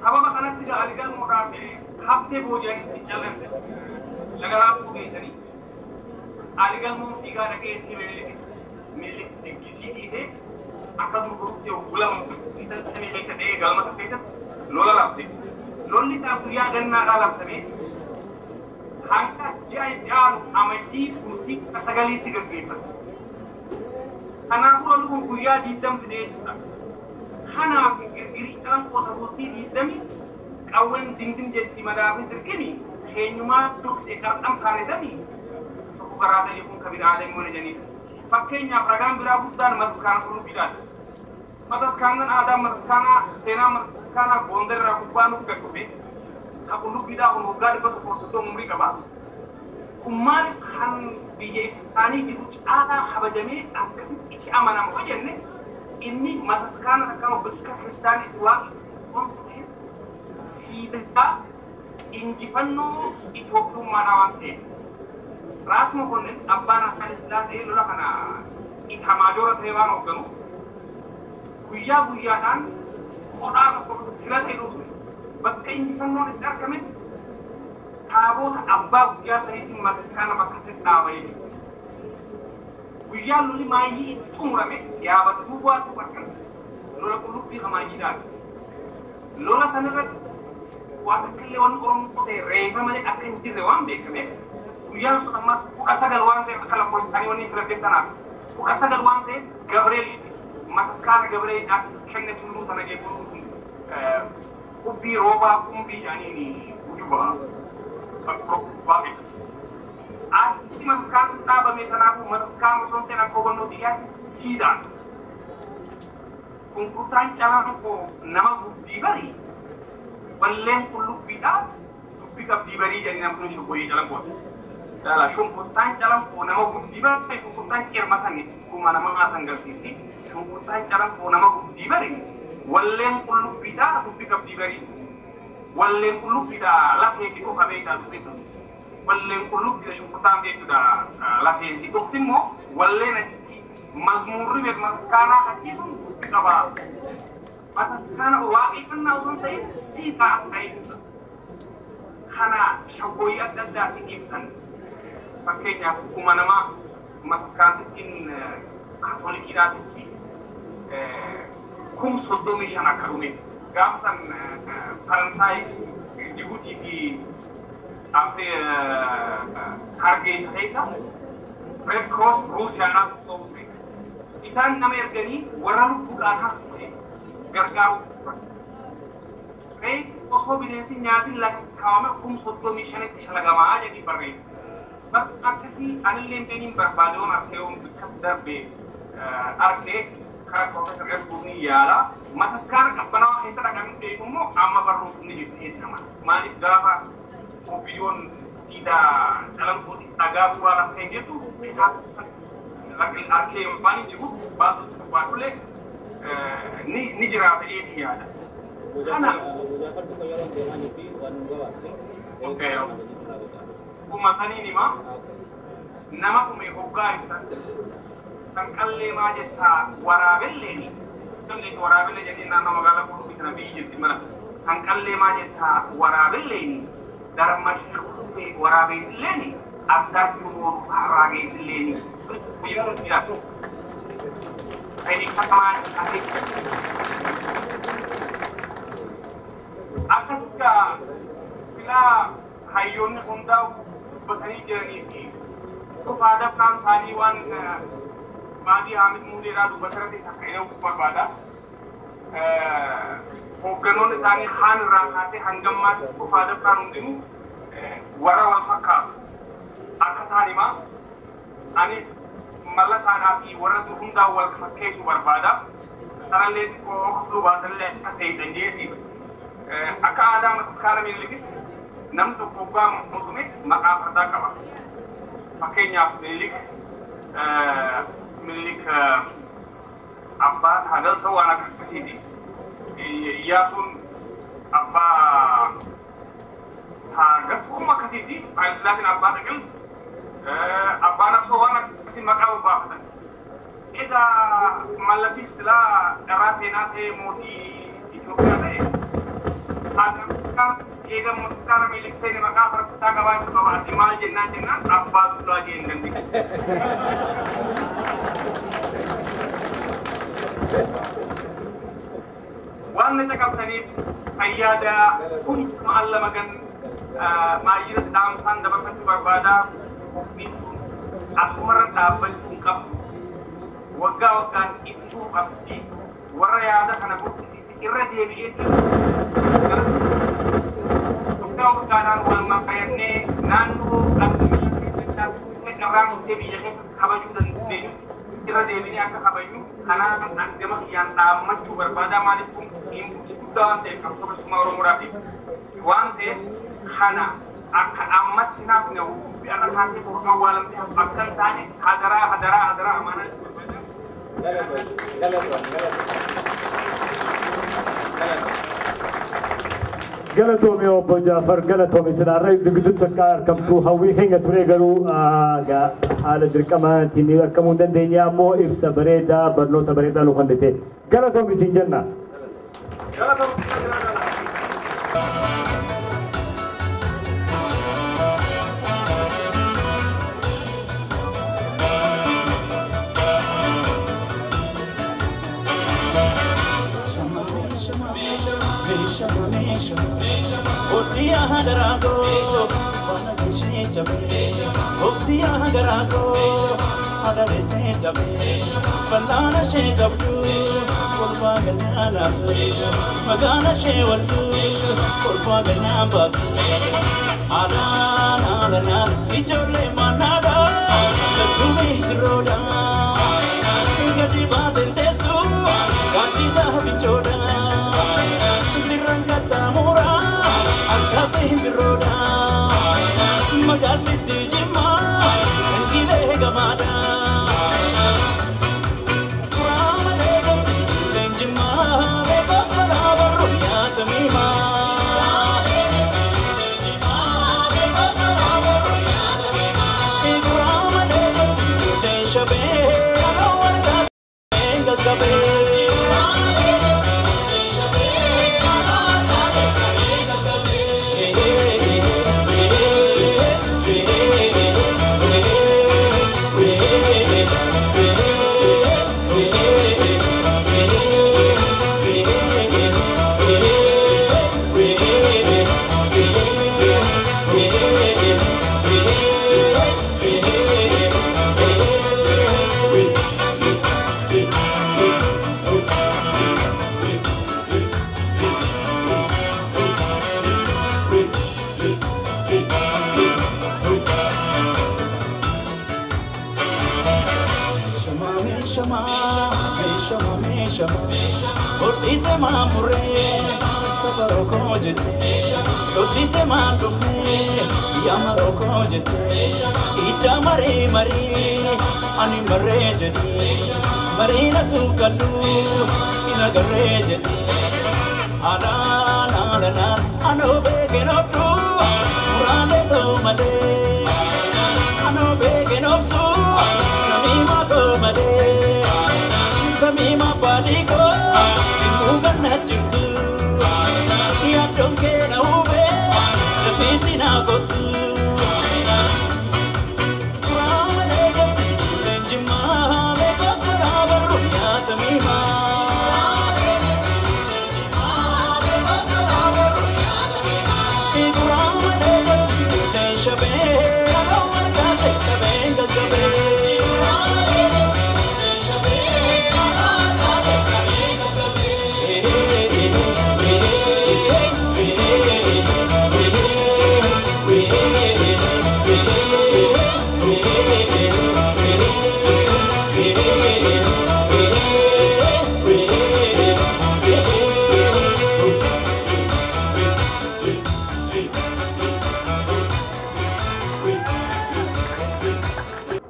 Sababa kanatti gaa Ali Galmoodhaaf haftee booji'anii callamte laga laaffuu geessanii Ali Galmoon fiigaa dhaqee itti Minilik diggisii dhiisee akka gurgurutti gulamu isa samii keessa dha'ee galma isa keessatti lola labse. Lolli isaa guyyaa gannaadhaa labsamee hanga ji'a itti aanu amajjii bultii 19tti gaggeeffate. Kanaafuu lolli kun guyyaa 20 fidee jechuudha. Kanaaf girgirii Calanqoo bultii 20 qawween dindim jetti madaafii dirqimi eenyumaa dhufte qarxam kaaretamii tokko garaa ta'e kun kabiraa aadamii wal jedhaniidha. Fakkeenyaaf ragaan biraa guddaan mataskaana qullubbiidhaati. Mataskaanaan aadaa mataskaanaa seenaa mataskaanaa Gondar irraa gubbaa nuuf gad dhufe ka qullubbiidhaa kun waggaa 130 umrii qaba. Kun maaliif kan biyya isaanii jiru caalaa kabajamee akkasitti itti amanama yoo jenne inni mataskaana takka bakka kiristaanii itti waaqeffatu siidaa injifannoo Itoophiyummaadhaa waan ta'eef. Raas Mokonnin abbaan Haayile Sillaasee lola kana itamaajoora ta'ee waan hoogganu guyyaa guyyaadhaan qodhaa tokko sila ta'e dhufu bakka injifannoon itti argametti taaboota abbaa guyyaa saniitiin mataskaana bakka itti dhaaba jechuudha. Guyyaan lolli maayyii itti xumurame yaabata duwwaatu argama. Lola qullubbii ka maayyiidhaati. Lola sanarratti Waa takka wanni Oromoo ta'e reefa malee akka hin jirre waan beekameef guyyaan sun ammas 19 waan ta'eef akka lakkoofsanii wanni filadheef tanaaf 19 waan ta'eef Gabreel mataskaana Gabreel kenne tulluu tana jechuun kun qubbii roobaa qumbii jedhaniin ujuba waaqe. Achitti mataskaan dhaabame kanaafuu mataskaan osoo hin ta'in akka hubannoo xiyyaatti siidaan. Shunkurtaan calanqoo nama gubdii barii walleen qullubbiidhaa dubbi qabdii barii jedhanii namni kun shoggoyyee calanqooti. Dhala shunkurtaan calanqoo nama gubdii barii shunkurtaan cirma sani kuma nama san galchiisti shunkurtaan calanqoo nama gubdii barii walleen qullubbiidhaa dubbi qabdii barii walleen qullubbiidhaa lafee fi qofa beektaa dubbi walleen qullubbiidha shunkurtaan jechuudha lafee si dhufti immoo walleen achi mazmuurri beek mataskaanaa achi sun dubbi qabaa. Mataskaana waaqeffannaa osoo hin ta'in siidaa ta'e jechuudha. Kana shaggooyyii adda addaatiin ibsan fakkeenyaaf kuma nama mataskaantittiin kaatolikiidhaatichi 35,000 akka dhume gaafa san Faransaay Jibuutii fi Hargeysa keessa Red Cross Ruusiyaadhaaf osoo ture. Isaan nama erganii warra lubbuudhaan hafe gargaaruu turan. Reet osoo bineensi nyaatiin lakkaawame 35,000tti shalagamaa jedhii barreessa. Bakka akkasii anillee beeniin barbaadoon arkeeyoon bakka darbe arkee karaa Profeesar Erguun ni yaala. Mataskaana qabbanaawaa keessa dhaqanii beeku immoo amma barruun sun ni jirti jedhama. Maaliif gaafa obbiyyoon siidaa calanqooti dhagaa bu'uuraa lafa ta'e jettu arkee waan hin jiru baasuutti barbaadullee ni jira ta'ee yaada. Kana kuma saniin hima nama dhume hoggaa ibsan sanqallee maa jettaa waraabelleeni sanqallee waraabellee jedhee naannoo magaalaa qullubbii kana biyyi jirti mana sanqallee maa jettaa waraabelleeni darmashee kuufee waraabeessilleeni abdaachuu moonu harraageessilleeni guyyaa jira. Akkasitti filaa hayyoonni hundaa dubbatanii jiranii fi dhufaa dabtaan isaanii waan Maadii Haamid Muudeedhaa dubbatarratti takka jedhamu barbaada. Hoogganoonni isaanii haan irraa kaasee hangammaatti dhufaa dabtaan hundinuu warra wal fakkaatu akka ta'an himaa. Anis mallasaadhaa fi warra dur hundaa wal fakkeessuu barbaada. Sanallee xiqqoo hordofuu baatallee akka seetan jeetiif. Akka aadaa mataskaana Minilikitti namni tokko hoggaa mootume maqaa fardaa qaba. Fakkeenyaaf Minilik abbaa hagal ta'uu waan akkasiiti. Iyyaasuun abbaa taagas uuma akkasiiti. Haayilasillaaseen abbaa dhaqil abbaa nafsoo waan akkasii maqaa babbaafatan. Egaa mallasiis silaa carraa seenaa ta'ee mootii Itoophiyaa ta'e eega mataskaana Minilik seene maqaa fardaa qabaachuu qaba. Ati maal jennaan jennaan abbaa duulaa jee hin dandeenye. Waan na caqabtaniif fayyaada hunduma alla magan maayira dhaamsaan dabarfachuu barbaada. Qophiin kun asumarra dhaabbachuu hin qabdu. Waggaa waggaan ittuu qabdi. Warra yaada kana burqisiise irra deebi'eetti waggaa waggaadhaan wal maqayannee naannoo addunyaa carraa murtee biyya keessatti kabajuu dandeenyu irra deebinee akka kabajnu kanaaf anis gama kiyyaan dhaammachuu barbaada. Maaliif kun inputii guddaa waan ta'eef qabsoo bilisummaa Oromoodhaatiif waan ta'eef kana akka ammatti naaf dubbii irra kaasee torban awwaalamtee akka hin taane hadaraa hadaraa hadaraa amaanaa barbaada. Galatoomi obbo Jaafar galatoomi sinaarra gidduutti akka argamtu hawwii keenya ture garuu haala dirqamaatiin argamuu hin dandeenye ammoo ibsa bareedaa barnoota bareedaa nu kennite galatoomi siin jenna. Galatoomi. Garago, Obsiya garago, Adale senda, Balana she jabdu, Kolfa ganana, Magana she watu, Kolfa ganana batu, Alana alana, Ijole manada, Lachumi roda, Gadi baden tesu, Gadi sahabichoda, Sirangata mura, Akate roda. Magalitti jimma sanjile gamada Ramale gatti jimma me kokara barru yatamima Ramale gatti shabe alowarga gagabe. Dosite mandufne yamaro kojete ida mare mare ani mare jeti marina sukallu inagare jeti ala na na ano begenottu murale do male ano begenopsu samima ko male samima paliko muganna jirtu yaadon keena ube lafiitina kotu Ramale gatti jimma me kokara barru yaatamima Ramale gatti shabe alowarga shekabe gagabe.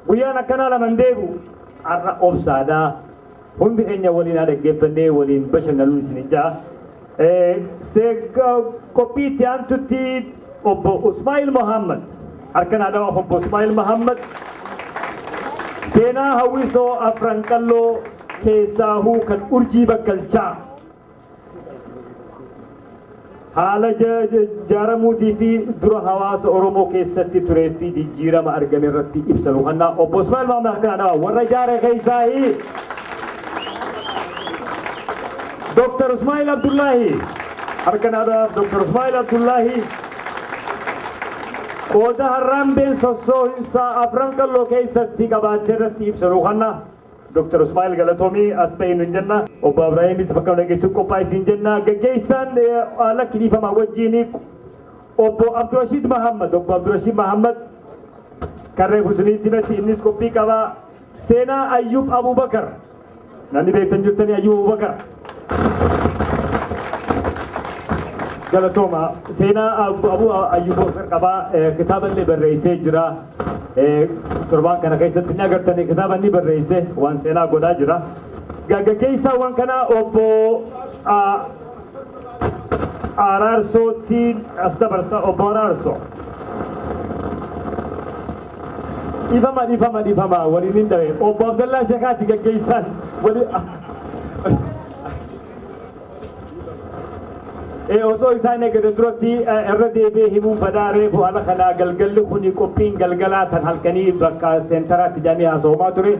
Guyyaan akkanaa lamaan deebi'u har'a obsaadhaa hundi keenya waliin dhaggeeffannee waliin bashannanuu isin ja'a. Qophii itti aantutti obbo Usmaa'il Mohaammed harka naa dhawaaf obbo Usmaa'il Mohaammed seenaa hawwisoo afran qalloo keessaahuu kan urjii bakkalchaa haala jaaramuutii fi dura hawaasa Oromoo keessatti turee fi jijjiirama argame irratti ibsanu. Kanaaf obbo Usmaa'il Mohaammed harka naa dhawaa warra jaare keessaahi Dr. Usmaa'il Abdullahi harka naa dhawaaf Dr. Usmaa'il Abdullahi qooda harraambeen sossoohinsaa afran qalloo keessatti qabaatte irratti ibsanu. Kanaaf Dr. Usmaa'il Galatoomii as bahin hin jenna. Obbo Abraahimis bakka dhageessuuf qophaa'e siin jenna. Gaggeessaan lakki dhiifamaa wajjin obbo Abdurashiid Mahammad. Obbo Abdurashiid Mahammad kan reefu isinitti himatti innis qophii qaba. Seenaa Ayyub Abubakar. Namni beektan jirtanii Ayyub Abubakar. Galatooma. Seenaa Abu Ayyub Abubakar qaba. Kitaaba illee barreessee jira. Torbaan kana keessatti ni agartanii kitaaba inni barreesse waan seenaa godhaa jira. Gaggeessaa waan kanaa obbo Araarsootiin as dabarsa obbo Araarsoo. Dhiifama dhiifama dhiifama waliin hin dhabe obbo Abdallaa Shekaati gaggeessaan waliin. Osoo isaan eegate duratti irra deebi'ee himuun badaa reefu haala kanaa galgalli kuni qophiin galgalaa tan halkanii bakka seentaraatti jedhamee haasa'amaa ture.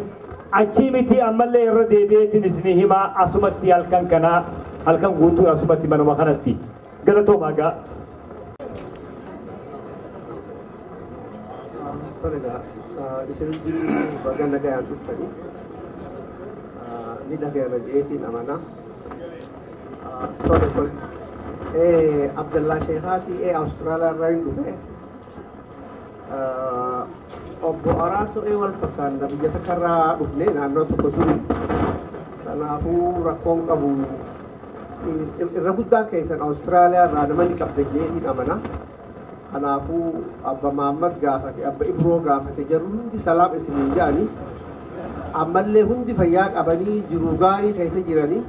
Achii miti ammallee irra deebi'eetiin isinii himaa asumatti halkan kanaa halkan guutuu asumatti manuma kanatti. Galatoomaa gaa. Tole egaa, isin hundinuu baga nagayaan dhuftanii. Ni dhagayama je'eetiin amanaa. Tole tole. Abdallaa Sheekhaati Awustiraaliyaa irraa hin dhufe. Obbo Araarsoo wal fakkaanna, biyya takka irraa dhufne, naannoo tokko turi. Kanaafuu rakkoon qabu, irra guddaan keessan Awustiraaliyaa irraa nama ni qabda je'eetiin amana. Kanaafuu Abba Mahammad gaafate, Abba Ibroo gaafate, jarri hundi salaam isiniin jedhani. Ammallee hundi fayyaa qabanii, jiruu gaarii keessa jiranii,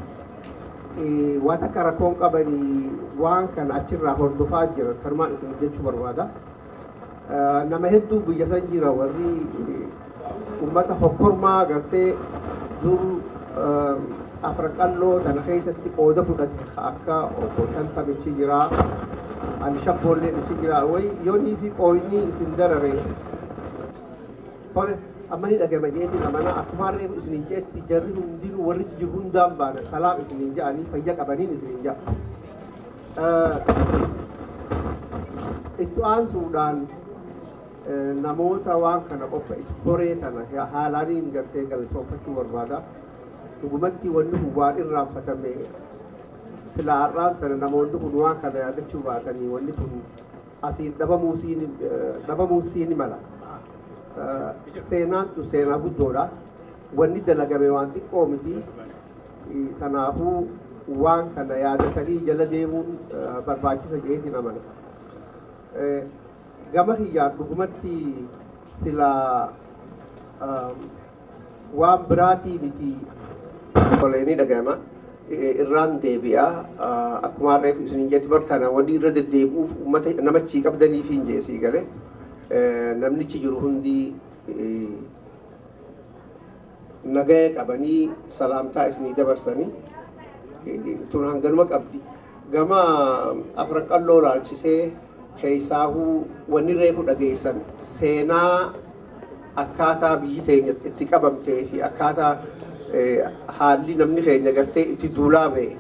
waa takka rakkoon qabanii, waan kana achirraa hordofaa jiran kanumaan isin jechuu barbaada. Nama hedduu biyya san jira, warri ummata hokkormaa gartee dur Afran Qalloo tana keessatti qooda fudhate, akka obbo Shantamichi jira, ani Shabboolleen achi jira, way yoonii fi qooyni isin darare. Tole, amma ni dhagama jeetiin amana. Akkuma reefu isiniin jeetti, jarri hundinuu warrichi jiru hundaan baana salaam isiniin jedhanii, fayya qabaniin isiniin jedha. Itti aansuudhaan namoota waan kana qopheessu, koree tana haalaaniin gartee galatoonfachuu barbaada. Dhugumatti wanni kun waan irraanfatame, sila har'aan tana namoonni kun waan kana yaadachuu baatanii wanni kun asiin dhabamuu siin mala. Seenaan tun seenaa guddoodha. Wanni dalagame waan xiqqoo miti. Kanaafuu waan kana yaadatanii jala deemuun barbaachisa jeetiin amana. Gama kiyyaan dhugumatti sila waan biraatii miti. Tolee, ni dhaga'ama. Irraan deebi'a. Akkuma reefu isiniin jetti, bartana wanni irra deddeebi'uuf uummata namachii qabdaniif hin jee sii galee. Namnichi jiru hundi nagaya qabanii salaamtaa isinii dabarsanii, tun hanganuma qabdi. Gama Afran Qalloo laalchisee, keessaahuu wanni reefu dhageessan seenaa akkaataa biyyi teenya itti qabamtee fi akkaataa haalli namni keenya gartee itti duulaa ba'e,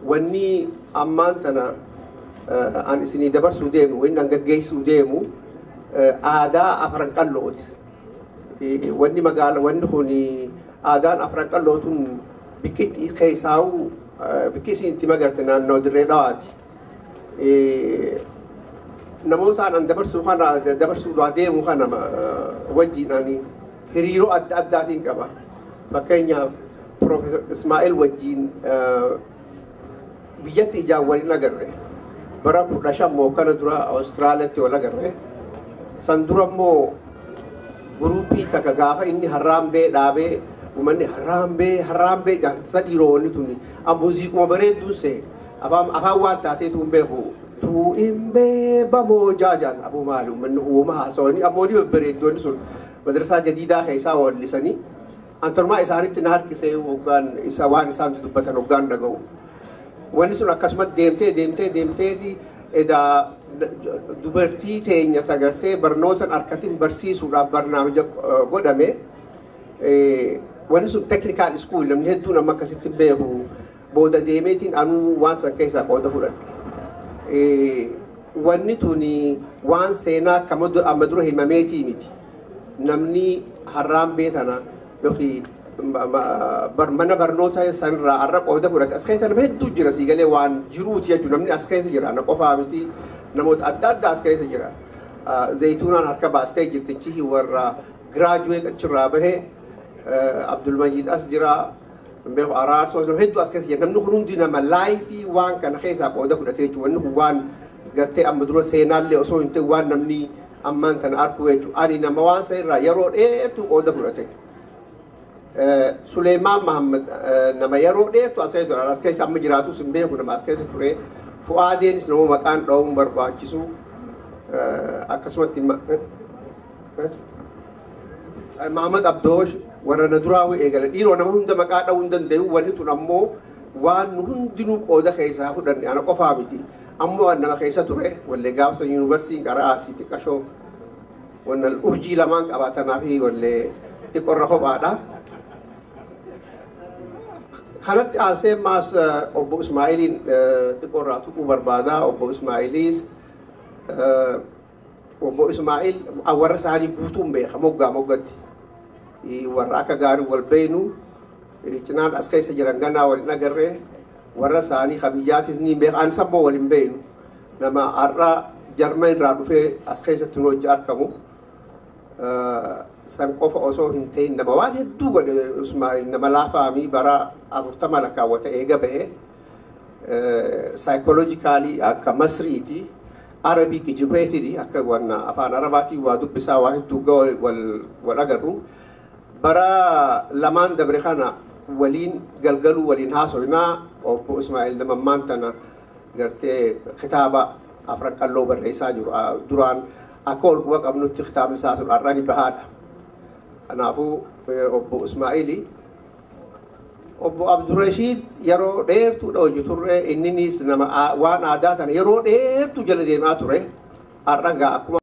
wanni ammaan tana an isinii dabarsuu deemu, wanni an gaggeessuu deemu aadaa Afran Qallooti. Wanni magaala wanni kun aadaan Afran Qalloo tun bikkitti keessaa'u, bikki isin itti magarte naannoo Dirree Dhawaati. Namootaan an dabarsuu kana dabarsuudhaa deemu kana wajjin ani hiriiroo adda addaatiin qaba. Fakkeenyaaf Profeesar Ismaa'eel wajjin biyyatti ijaan waliin agarre. Bara 15 moo kana dura Awustiraaliyaatti wal agarre. San dura immoo guruupii takka gaafa inni Harraambee dhaabee, uummanni Harraambee Harraambee jaan isa dhiiroo, wanni tuni muuziquma bareedduun see afaan waan taateetu hin beeku. Tuu hin beebamoo jaajaan aboo maali, uummanni uuma haasawanii ammoo ni babbareeddoonni sun madrasaa jadiidaa keessaa wallisanii antanumaa isaanitti na harkisee hoggaan isa waan isaan dubbatan hoggaan dhaga'u. Wanni sun akkasumas deemtee deemtee deemteeti edaa dubartii teenya tagartee barnootan harkatiin barsiisuudhaaf barnaamija godhame. Wanni sun technical school, namni hedduun amma akkasitti beeku, booda deemeetiin anuu waan san keessaa qooda fudhadhe. Wanni tuni waan seenaa akka amma dura himameetii miti. Namni Harraambee tana yookiin mana barnoota sanirraa har'a qooda fudhate as keessa nama hedduu jira, sii galee, waan jiruuti jechuudha. Namni as keessa jira, na qofaa miti, namoota adda addaa as keessa jira. Zayituunaan harka baastee jirtichi warra graduate achirraa bahee, Abdulmajiid as jira, beeku Araarsoo, nama hedduu as keessa jira. Namni kun hundi nama laayifii waan kana keessaa qooda fudhate jechuudha. Wanni kun waan gartee amma dura seenaallee osoo hin ta'in waan namni ammaan tana arku jechuudha. Ani nama waan san irraa yeroo dheertuu qooda fudhate. Suleemaan Mahammad nama yeroo dheertu as keessa ture. As keessa amma jiraatus hin beeku, nama as keessa ture. Fu'aadeenis nama maqaan dha'uun barbaachisu. Akkasumatti Mahammad Abdoosh warra na duraa eegale. Dhiiroo nama hunda maqaa dha'uu hin danda'u. Wanni tun ammoo waan nu hundinuu qooda keessaa fudhanne, ana qofaa miti. Ammoo waan nama keessa ture wallee gaafsa yuunivarsiitiin qaraasii xiqqashoo wanna urjii lamaan qabaatanaa fi wallee xiqqorra kophaadha. Kanatti aansee maas obbo Ismaa'iliin xiqqoorraa tuquu barbaada. Obbo Ismaa'iliis Obbo Ismaa'il warra isaanii guutuun beeka moggaa moggatti. Warra akka gaarii wal beenu cinaan as keessa jiran ganaa wal hin agarree warra isaanii kabiyyaatis ni beeka anis ammoo wal hin beenu. Nama har'a Jarman irraa dhufee as keessatti nu hojii argamu. San qofa osoo hin ta'in nama waan hedduu godhe Ismaa'il nama laafaamii bara 40 lakkaawwata eega bahe. Psychologically akka Masriiti. Arabic educated akka wanna afaan Arabaatiin waa dubbisaa waa hedduu wal agarru. Bara lamaan dabre kana waliin galgaluu waliin haasofnaa obbo Ismaa'il nama ammaan tana gartee kitaaba afran qalloo barreessaa jiru. Duraan akka ol quba qabnutti kitaabni isaa sun har'a ni bahaadha. Kanaafuu obbo Ismaa'ili Obbo Abdurrashiid yeroo dheertuudha hojii turre inninis nama waan aadaa sana yeroo dheertuu jala deemaa ture har'a gaa akkuma